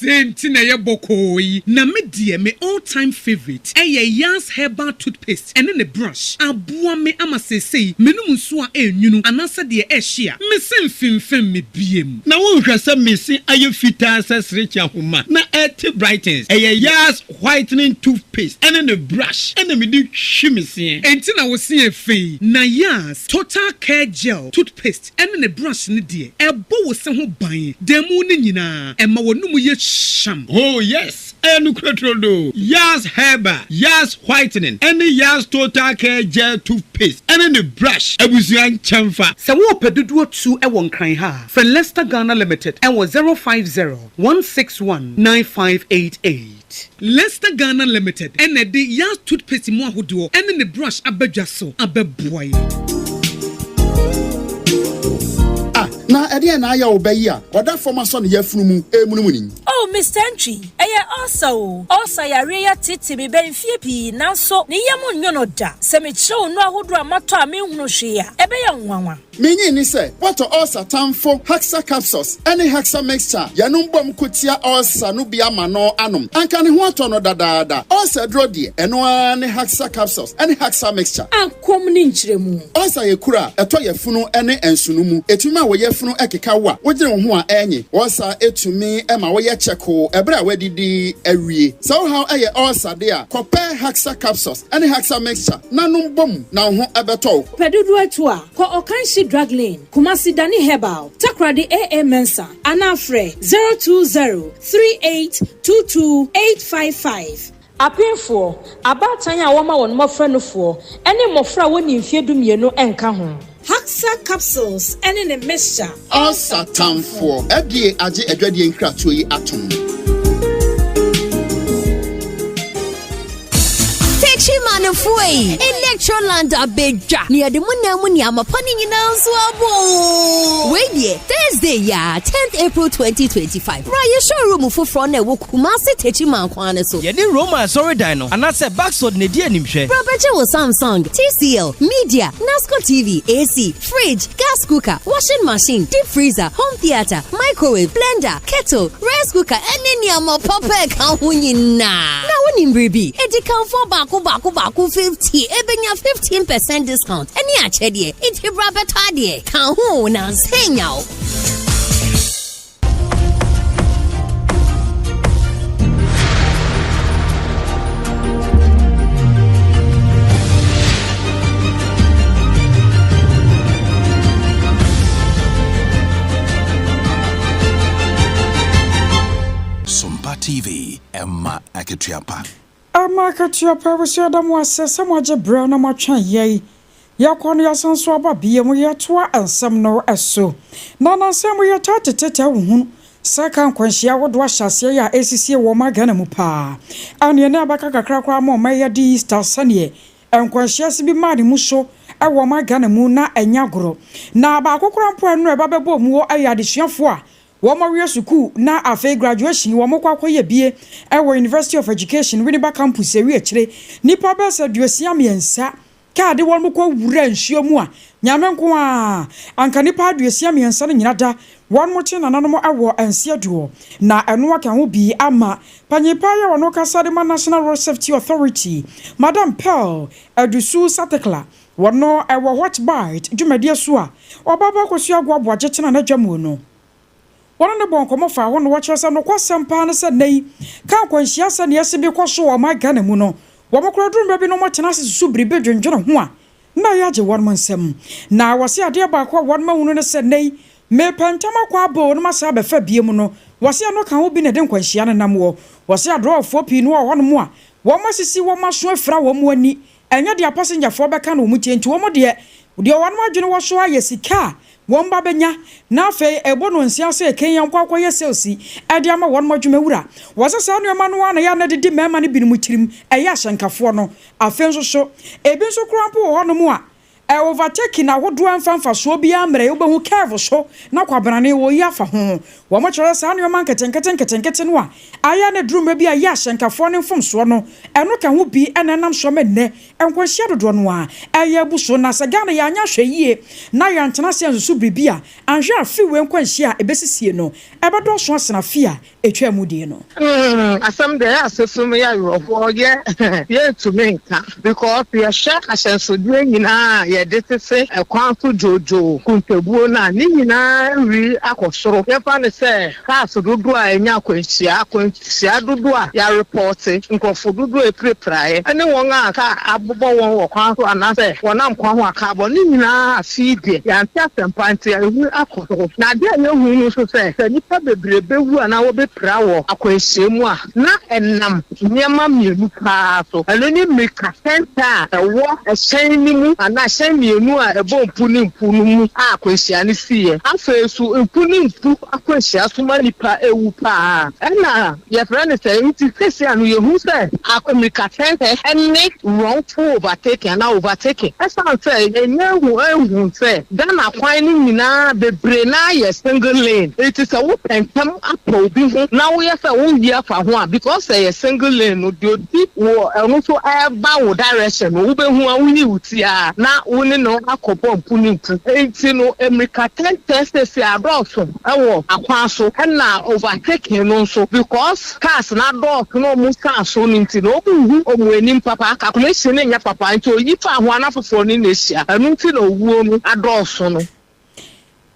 Sei nti na ɛyɛ bɔkɔɔ yi. Na me deɛ me all time favourite ɛyɛ Yas herbal toothpaste ɛne ne brush. Aboa me ama seesei menom nsuo a ɛnwunu anaasɛ deɛ ɛhye a, me se mfemfem me biem. Na wonhwɛ sɛ me se ayɛ fitaa sɛ serekye ahoma na ɛte brightens. Ɛyɛ Yas whitening toothpaste ɛne ne brush ɛna mede twi me seɛ. Enti na wo se yɛ fɛ yi. Na Yas total care gel toothpaste ɛne ne brush no deɛ, ɛbɔ wo se ho ban da mu no nyinaa, ɛma w'anum yɛ hyam. Oh yes, ɛyɛ nokorɛ turodoo. Yas Herbal, Yas Whitening ɛne Yas Total Care Gel Toothpaste ɛne ne brush abusua nkyɛnfa. Sɛ worepɛ dodoɔ tu wɔ Nkran ha a, frɛ Lester Ghana Limited wɔ 050 161 9588. Lester Ghana Limited na ɛde Yas Toothpaste mu ahodoɔ ne ne brush aba dwa so abɛboa yɛn. Ah, Na ɛdeɛn na ayɛ wo ba yi a ɔda fam asɔ ne yafunu mu remunumunu yi? Oh, Mister Antwi, ɛyɛ ulcer o. Ulcer yareɛ yi ateetee me bɛn mfeɛ pii, nanso ne yam nnwo no da. Sɛ mekyerɛ wo nnuro ahodoɔ a matɔ a menhunu hwee a, ɛbɛyɛ wo nwanwa. Minnye nni sɛ woatɔ ulcer tamfo Haxa Capsules ne Haxa Mixture a yɛnom bom ko tia ulcer no bi ama no anom. Anka ne ho atɔ no dadaada. Ulcer aduro deɛ, ɛno ara ne Haxa Capsules ne Haxa Mixture. Akɔm ne nkyerɛmu. Ulcer yɛ kuru a ɛtɔ yafunu ne nsono mu. Etumi ma wo yafunu keka wo a wogyene wo ho a ɛnye. Ulcer tumi ma woyɛ kyɛkoo ɛberɛ a woadidi awie. Sɛ wo haw yɛ ulcer de a, kɔpɛ Haxa Capsules ne Haxa Mixture na nom bom na wo ho bɛtɔ wo. Pɛ dodoɔ atu a, kɔ Ɔkanhyi Drug Lane, Kumasi Dani Herbal, Takoradi AA Mensah anaa frɛ 020 3822 855. Apemfoɔ, abaatan a wɔma wɔn mmɔfra nufoɔ, ne mmɔfra a wɔnni mfeɛ dumienu nka ho. Haxa capsules ne ne mixture. Ulcer tamfoɔ, FDA agye adwadie nkratoɔ yi atom. Techimanfoɔ ei, Electroland abɛdwa na yɛde mo nan mu nneɛma pa no nyinaa nso abɔ oo. Wei deɛ, Thursday yi ara, 10th April 2025, bra yɛ showroom foforɔ no a ɛwɔ Kumasi Techiman kwan no so. Yɛne Roma asɔredan no anaasɛ Baxod na edi animhwɛ. Bra bɛgye wo Samsung, TCL, Media, Nasco TV, AC, Fridge, gas cooker, washing machine, deep freezer, home theatre, microwave, blender, kettle, rice cooker, ɛne nneɛma papa a ɛka ho nyinaa. Na wonim biribi? Adikanfoɔ baako baako baako 50 ɛbɛnya 15 percent discount ɛne akyɛdeɛ. Nti bra bɛtɔ adeɛ. Ka ho na nsa nya wo. Sompa TV, ɛma akatua pa. Ɛma akatua pa abusua yɛda mo ase sɛ moagye berɛ na moatwɛn yɛn Yɛkɔ no yɛsan nso aba bio yɛtoa nsɛm no so. Na nnansa yi mu yɛtaa tete taa hunu sɛ ka nkwanhyia ahodoɔ ahyɛaseɛ yi a ɛresisie wɔ ɔman Ghana mu paa. Ɛneɛ na ɛbɛka kakra koraa ma ɔman yi adi Easter sɛdeɛ nkwanhyia se bi maa ne mu so wɔ ɔman Ghana mu na ɛnyɛ agorɔ. Na baako koraa mpo a ɛno ɛba bɛbɔɔ mu hɔ yɛ adesuafoɔ a Wɔawie sukuu na afei graduation wɔkɔ akɔyɛ bie wɔ University of Education Winneba Campus ɛwi akyire nnipa bɛyɛ sɛ 63 kaa de wɔn kɔ wura nsuo mu a Nyame nko ara anka nnipa 63 no nyina da wɔn kye nananom wɔ nseɛ doɔ na ɛno aka ho bi ama panyin paa yi a ɔno kasa de ma National Road Safety Authority Madam Pearl Adusu Satekla wɔno wɔ Hot Bite dwumadie so a ɔba ba kɔsua agoaboa gye tena n'adwa mu no. Wɔne no bɔɔ nkɔmmɔ faa ho na wɔkyerɛ sɛ nokwasɛm paa ne sɛ nnɛ yi ka akwanhyia sɛnea ɛse bi kɔ so wɔ ɔman Ghana mu no, wɔn koraa duru mmerɛ bi no wɔtena ase susu biribi dwendwene ho a na ɛyɛ agye wɔn nsam. Na wɔse adeɛ baako a wɔn ahunu ne sɛ nnɛ yi mepɛ ntɛm akɔ aba o na masan abɛfa biom no, wɔse ɛno ka ho bi na ɛde nkwanhyia no nam wɔ. Wɔse adrɔɔfoɔ pii no wɔ hɔnom a wɔn asisi wɔn aso afira wɔn ani Ɛnyɛ deɛ apasengyafoɔ bɛka na wɔn tie nti wɔn deɛ, deɛ wɔn adwene wɔ so ara yɛ sika a wɔn ba bɛnya na afei ɛbɔ no nsia sɛ ɛkɛn yɛn nkɔ akɔyɛ sales de ama wɔn adwumawura. Wɔsɛ saa nneɛma no ara na ɛyɛ a na ɛdidi mmarima no binom tirim, ɛyɛ ahyɛnkafoɔ no. Afei nso so, ebi nso koraa mpo wɔ hɔnom a, Overtaking ahodoɔ a ɛmfa mfasoɔ biara mmrɛ, wobɛhu curve so na kwabrane wɔyi afa ho. Wɔkyerɛ sɛ saa nneɛma nketenkete nketenkete no a ayɛ a na ɛduru mmerɛ bi a ɛyɛ ahyɛnkafoɔ no mfomsoɔ no, ɛno ka ho bi na ɛnam so ama nnɛ nkwanhyia dodoɔ no ara ɛyɛ abu so. Na sɛ Ghana yɛanyɛ ahwɛyie na yɛantena ase ansusu biribi a, anhwɛ a afe wei nkwanhyia a ɛbɛsisie no ɛbɛdɔɔso asene afe a ɛtwaa mu deɛ no. Hmm asɛm deɛ ɛyɛ asefem yɛ awerɛhoɔ yɛ yɛntumi nka because yɛhwɛ ahyɛnsodeɛ nyinaa a yɛde sese ɛkwan so dwoodwoo kuntabuo no a ne nyinaa wiri akɔ soro yɛmfa no sɛ cars dodoɔ a ɛnya akwanhyia akwanhyia dodoɔ a yɛarepɔte nkurɔfo dodoɔ a ɛpirapiraeɛ ɛne wɔn a kaa abobɔ wɔn wɔ kwan so anaasɛ wɔnam kwan ho a kaa bɔ ne nyinaa afei deɛ yɛante asɛmpa nti ɛwiri akɔ soro. Na adeɛ a yɛhu no nso sɛ, sɛ nnipa bebree bɛwu anaa wɔbɛpira wɔ akwanhyia mu a, na ɛnam nneɛma mmienu paa so. Ɛno ne mmirika tɛntɛn a ɛwɔ hyɛn no mu anaa hyɛn. Akwan mmienu a ɛbɔ mpu ne mpu no mu a akwanhyia no siiɛ. Afei nso mpu ne mpu akwanhyia nso ma nnipa wu pa ara. Ɛna yɛfrɛ no sɛ nti seesei ano yɛhu sɛ mmirikatɛntɛ ne wrongful overtaking anaa overtaking. Ɛsiane sɛ yɛnya hu ahu sɛ Ghana kwan no nyinaa bebree no ara yɛ single lane nti sɛ wopɛ ntɛm apɛ obi ho na woyɛ sɛ woyi afa ho a because ɛyɛ single lane no deɛ ɔdi wɔ ɛno nso ɛreba wo direction no wobɛhu a woyi wo ti ara na wo ne no akɔbɔ mpu ne mpu. Nti no mmirika tɛntɛn seesei adɔɔso wɔ akwan so ɛna overtaking no nso because cars no adɔɔso na ɔmo san so no nti no ɔmo nhu ɔmo anim papa, calculation no nyɛ papa nti oyi fa ho a na foforɔ ne no ahyia ɛno nti na owuo no adɔɔso no.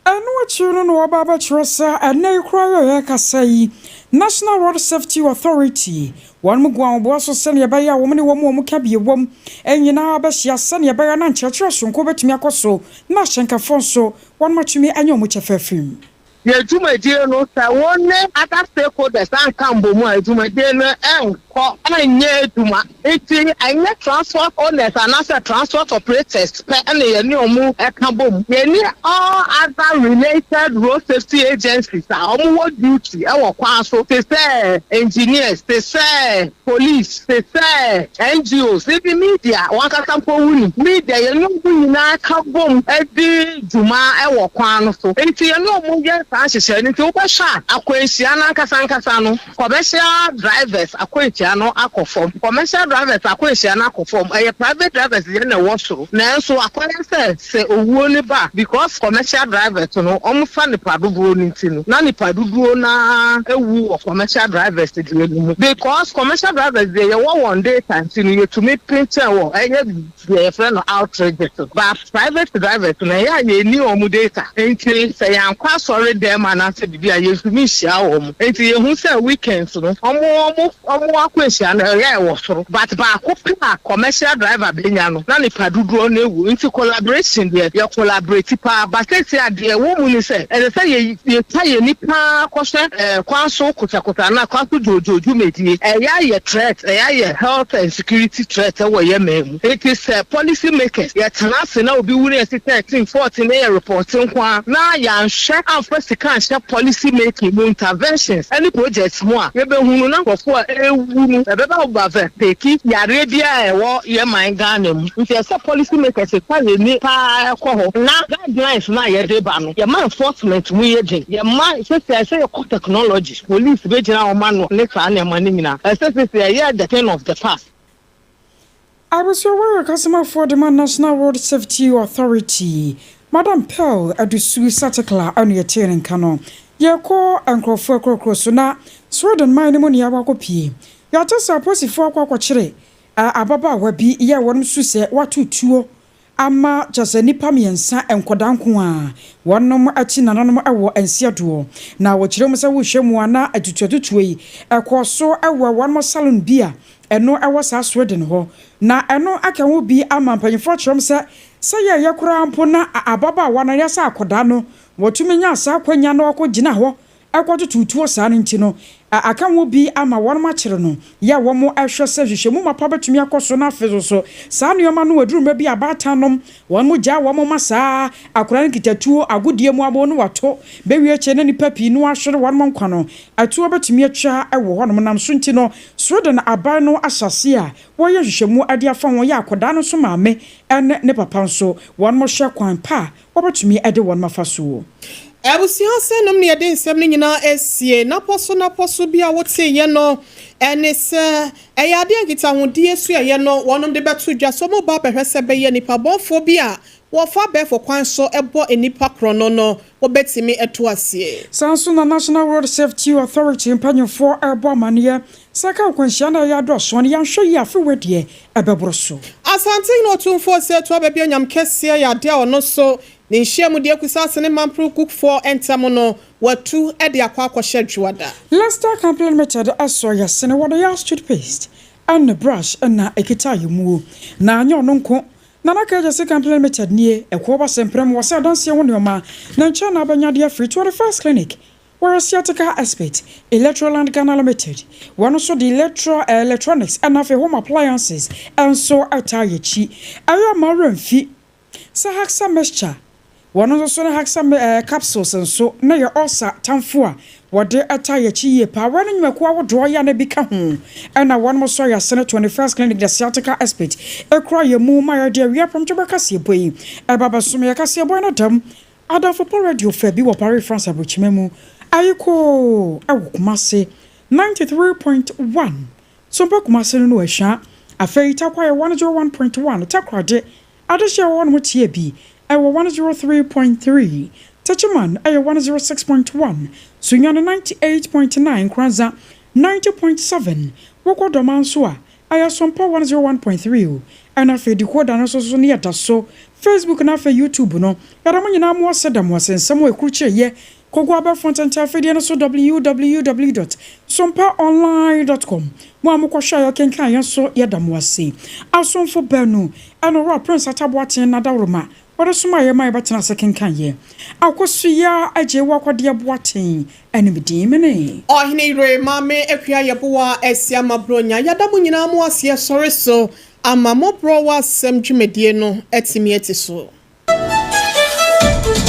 Ɛno akyiri no na wɔba abɛkyerɛ sɛ ɛnnɛ yi koraa yi a yɛrekasa yi, National Road Safety Authority, wɔnom gu ahoboa so sɛdeɛ ɛbɛyɛ a wɔn ne wɔn a wɔka bi wom nyinaa bɛhyia sɛdeɛ ɛbɛyɛ na nkyerɛkyerɛ soronko bɛtumi akɔ so na ahyɛnkafoɔ nso wɔnom atumi anya wɔn kyɛfa afiri mu. Yɛn dwumadie no, sɛ wo ne other stakeholders anka mmom a, dwumadie no nkɔ, ɛnyɛ adwuma. Nti ɛnyɛ transport owners anaasɛ transport operators pɛ na yɛne wɔn ka bom. Yɛne all other related road safety agencies a wɔwɔ duty wɔ kwan so te sɛ engineers, te sɛ police, te sɛ NGOs, even media, wɔn ankasa mpo wonim. Media, yɛne wɔn nyinaa ka bom di dwuma wɔ kwan no so. Nti yɛne wɔn yɛ saa nhyehyɛe no. Nti wobɛhwɛ a, akwanhyia no ankasa ankasa no, Commercial drivers akwanhyia no akɔ fam. Commercial drivers akwanhyia no akɔ fam. Ɛyɛ private drivers deɛ na ɛwɔ soro. Nanso akɔyɛ sɛ sɛ owuo no ba a, because commercial drivers no wɔfa nipa dodoɔ no nti no, na nipa dodoɔ no ara awu wɔ commercial drivers deɛ no mu. Because commercial drivers deɛ yɛwɔ wɔn data nti no yɛtumi penkyɛn wɔ ɛyɛ deɛ yɛfrɛ no outrages no. But private drivers no ɛyɛ a yɛnni wɔn data nti sɛ yɛankɔ asɔre dɛm anaasɛ biribi a yɛntumi nhyia wɔn. Nti yɛhu sɛ weekends no wɔn wɔn wɔn akwanhyia no ɛyɛ a ɛwɔ soro but baako pɛ a commercial driver bɛnya no na nipa dodoɔ no awu. Nti collaboration deɛ yɛ collaborate paa but seesei a deɛ ɛwɔ mu ne sɛ ɛsɛ sɛ yɛ yɛtwa yɛn ani paa kɔhwɛ ɛɛ kwan so kotakota anaa kwan so dwoodwoo dwumadie. Ɛyɛ ayɛ threat, ɛyɛ ayɛ health and security threat wɔ yɛn man mu. Enti sɛ policy makers yɛtena ase na obi wu na yɛse 13, 14 na yɛ report nko ara na yɛanhwɛ amfa sika anhyɛ policy making mu, interventions ne projects mu a, yɛbɛhunu na nkurɔfoɔ a ɛrewu no ɛbɛba overtake yareɛ biara a ɛwɔ yɛn man Ghana mu. Nti ɛsɛ sɛ policy makers fa yɛn ani pa ara kɔ hɔ na guidelines no a yɛde ba no yɛma enforcement mu yɛ den, yɛma sɛsɛ ɛsɛ yɛkɔ technology, police bɛgyina wɔn ano ne saa nneɛma no nyinaa. Ɛsɛ sɛsɛ ɛyɛ the thing of the past. Abusua Warrior Kasomafoɔ de ma National Road Safety Authority, Madam Pearl Adusu Satekla ɛna yɛtee ne nka no. Yɛrekɔ nkorɔfoɔ akuroakuro so na Sweden man no mu na yɛakɔ akɔpie. Yɛate sɛ apolisifoɔ akɔ akɔkyere ababaawa bi yɛ wɔnom su sɛ wato tuo ama kyerɛ sɛ nnipa mmiɛnsa, nkwadaa nko ara, wɔnom akyi nananom wɔ nseɛdoɔ. Na wɔkyerɛ mu sɛ wohwɛ mu a na atutuatutuo yi ɛkɔɔ so wɔ wɔnom salon bi a ɛno ɛwɔ saa Sweden hɔ. Na ɛno aka ho bi ama mpanyinfoɔ akyerɛ mu sɛ sɛ yɛyɛ koraa mpo na ababaawa no anaasɛ akwadaa no wɔtumi nyaa saa akwanya na ɔkɔ gyina hɔ kɔtotow tuo saa no nti no, aka ho bi ama wɔnom akyere no, yɛ a wɔn hwɛ sɛ nhwehwɛmu mapa bɛtumi akɔ so na afei nso saa nnoɔma no aduru mmerɛ bi a abaatan nom wɔn gyaa wɔn ma saa akwadaa no kita tuo agodie mu abo no wato bɛwie akyire na nnipa pii no ahwere wɔnom nkwa no atuo bɛtumi atwa wɔ hɔnom nam so nti no Sweden aban no ahyɛ aseɛ a wɔyɛ nhwehwɛmu de afa ho yɛ akwadaa no nso maame ne ne papa nso wɔnom hwɛ kwan pa a wɔbɛtumi de wɔn afa so. Abusua sɛnom na yɛde nsɛm no nyinaa asie. Napɔ so napɔ so bi a woteeɛ no ne sɛ, ɛyɛ adeɛ a nkitahodie suaeɛ no wɔnom de bɛto dwa sɛ wɔreba abɛhwɛ sɛ ɛbɛyɛ nnipa bɔnfoɔ bi a wɔfa abɛɛfo kwan so bɔ nnipa korɔno no wɔbɛtumi atu aseɛ. Saa nso na National Road Safety Authority mpanyimfoɔ rebɔ amaneɛ sɛ kaa akwanhyia no a ɛyɛ adɔɔso no, yɛanhwɛ yie a afe wei deɛ ɛbɛboro so. Asantehene Otumfoɔ Osei Atuababi Anyam Kɛseɛ yɛ adeɛ a ɔno nso ne nhyiamudie Kusase ne Mampru Kukfoɔ ntam no watu de akɔ akɔhyɛ Dwoada. Lester Company Limited sɔ yɛ sene wɔde yɛ toothpaste ne brush na ɛkita yɛ muo. Na anyɛ ɔno nko, Nana Kɛgyɛse Company Limited nie, ɛkoɔ ba sɛmprɛm wɔ sɛ adanseɛ ho nnoɔma na nkyɛn na abɛnya de afiri 21st Clinic, wɔyɛ sciatica expert, Electroland Ghana Limited, wɔn nso de electro, electronics ɛna afei home appliances nso taa yɛ akyi. Ɛyɛ a ma werɛ mfi. Sɛ Haxa mixture, wɔn nso so ne Haxa eh, capsules nso na yɛ ulcer tamfo a wɔde taa yɛn akyi yie paa. Wɔn ne nnwumakuo ahodoɔ yɛ a na bi ka ho ɛna wɔn nso yɛ asene 21st Clinic the Sciatica Expert ɛkura yɛn mu ma yɛde awia prɔmto kaseɛbɔ yi ɛba bɛsom yɛ kaseɛbɔ yi no dam Adamfo Pa Radio fɛ bi wɔ Paris France aburokyima mu ayekoo ɛwɔ Kumasi 93.1 Sompa Kumasi no no ahwa afei Tarkwa yɛ 101.1 Takoradi adehyeɛ wɔ hɔnom tie bi ɛwɔ 103.3 Techiman ɛyɛ 106.1 Sunyani 98.9 Nkoranza 90.7 Wokɔ Dɔma nso a ɛyɛ Sompa 101.3 o ɛna afei decoder no nso so ne yɛda so Facebook na afei YouTube no yɛda mo nyinaa mo ase da mo ase nsɛm a ɛkurukyerɛ kogo abɛfo ntɛntɛn afidie no so www.sompaonline.com mo a mokɔhwɛ a yɛkenkan yɛn so yɛda mo ase asomfo baanu ɛna ɔwura Prince Ataboaten na dawuroma wɔde soma yɛ ma yɛbɛtena ase kenkan yɛ akosua agye wɔ akɔdeɛ boaten ɛne medin mene Ɔhene yere Maame Akua Yeboah Asia Mabronya yɛda mo nyinaa mo aseɛ sɔre so ama mmɔborɔ wɔ asɛm dwumadie no atumi ati so.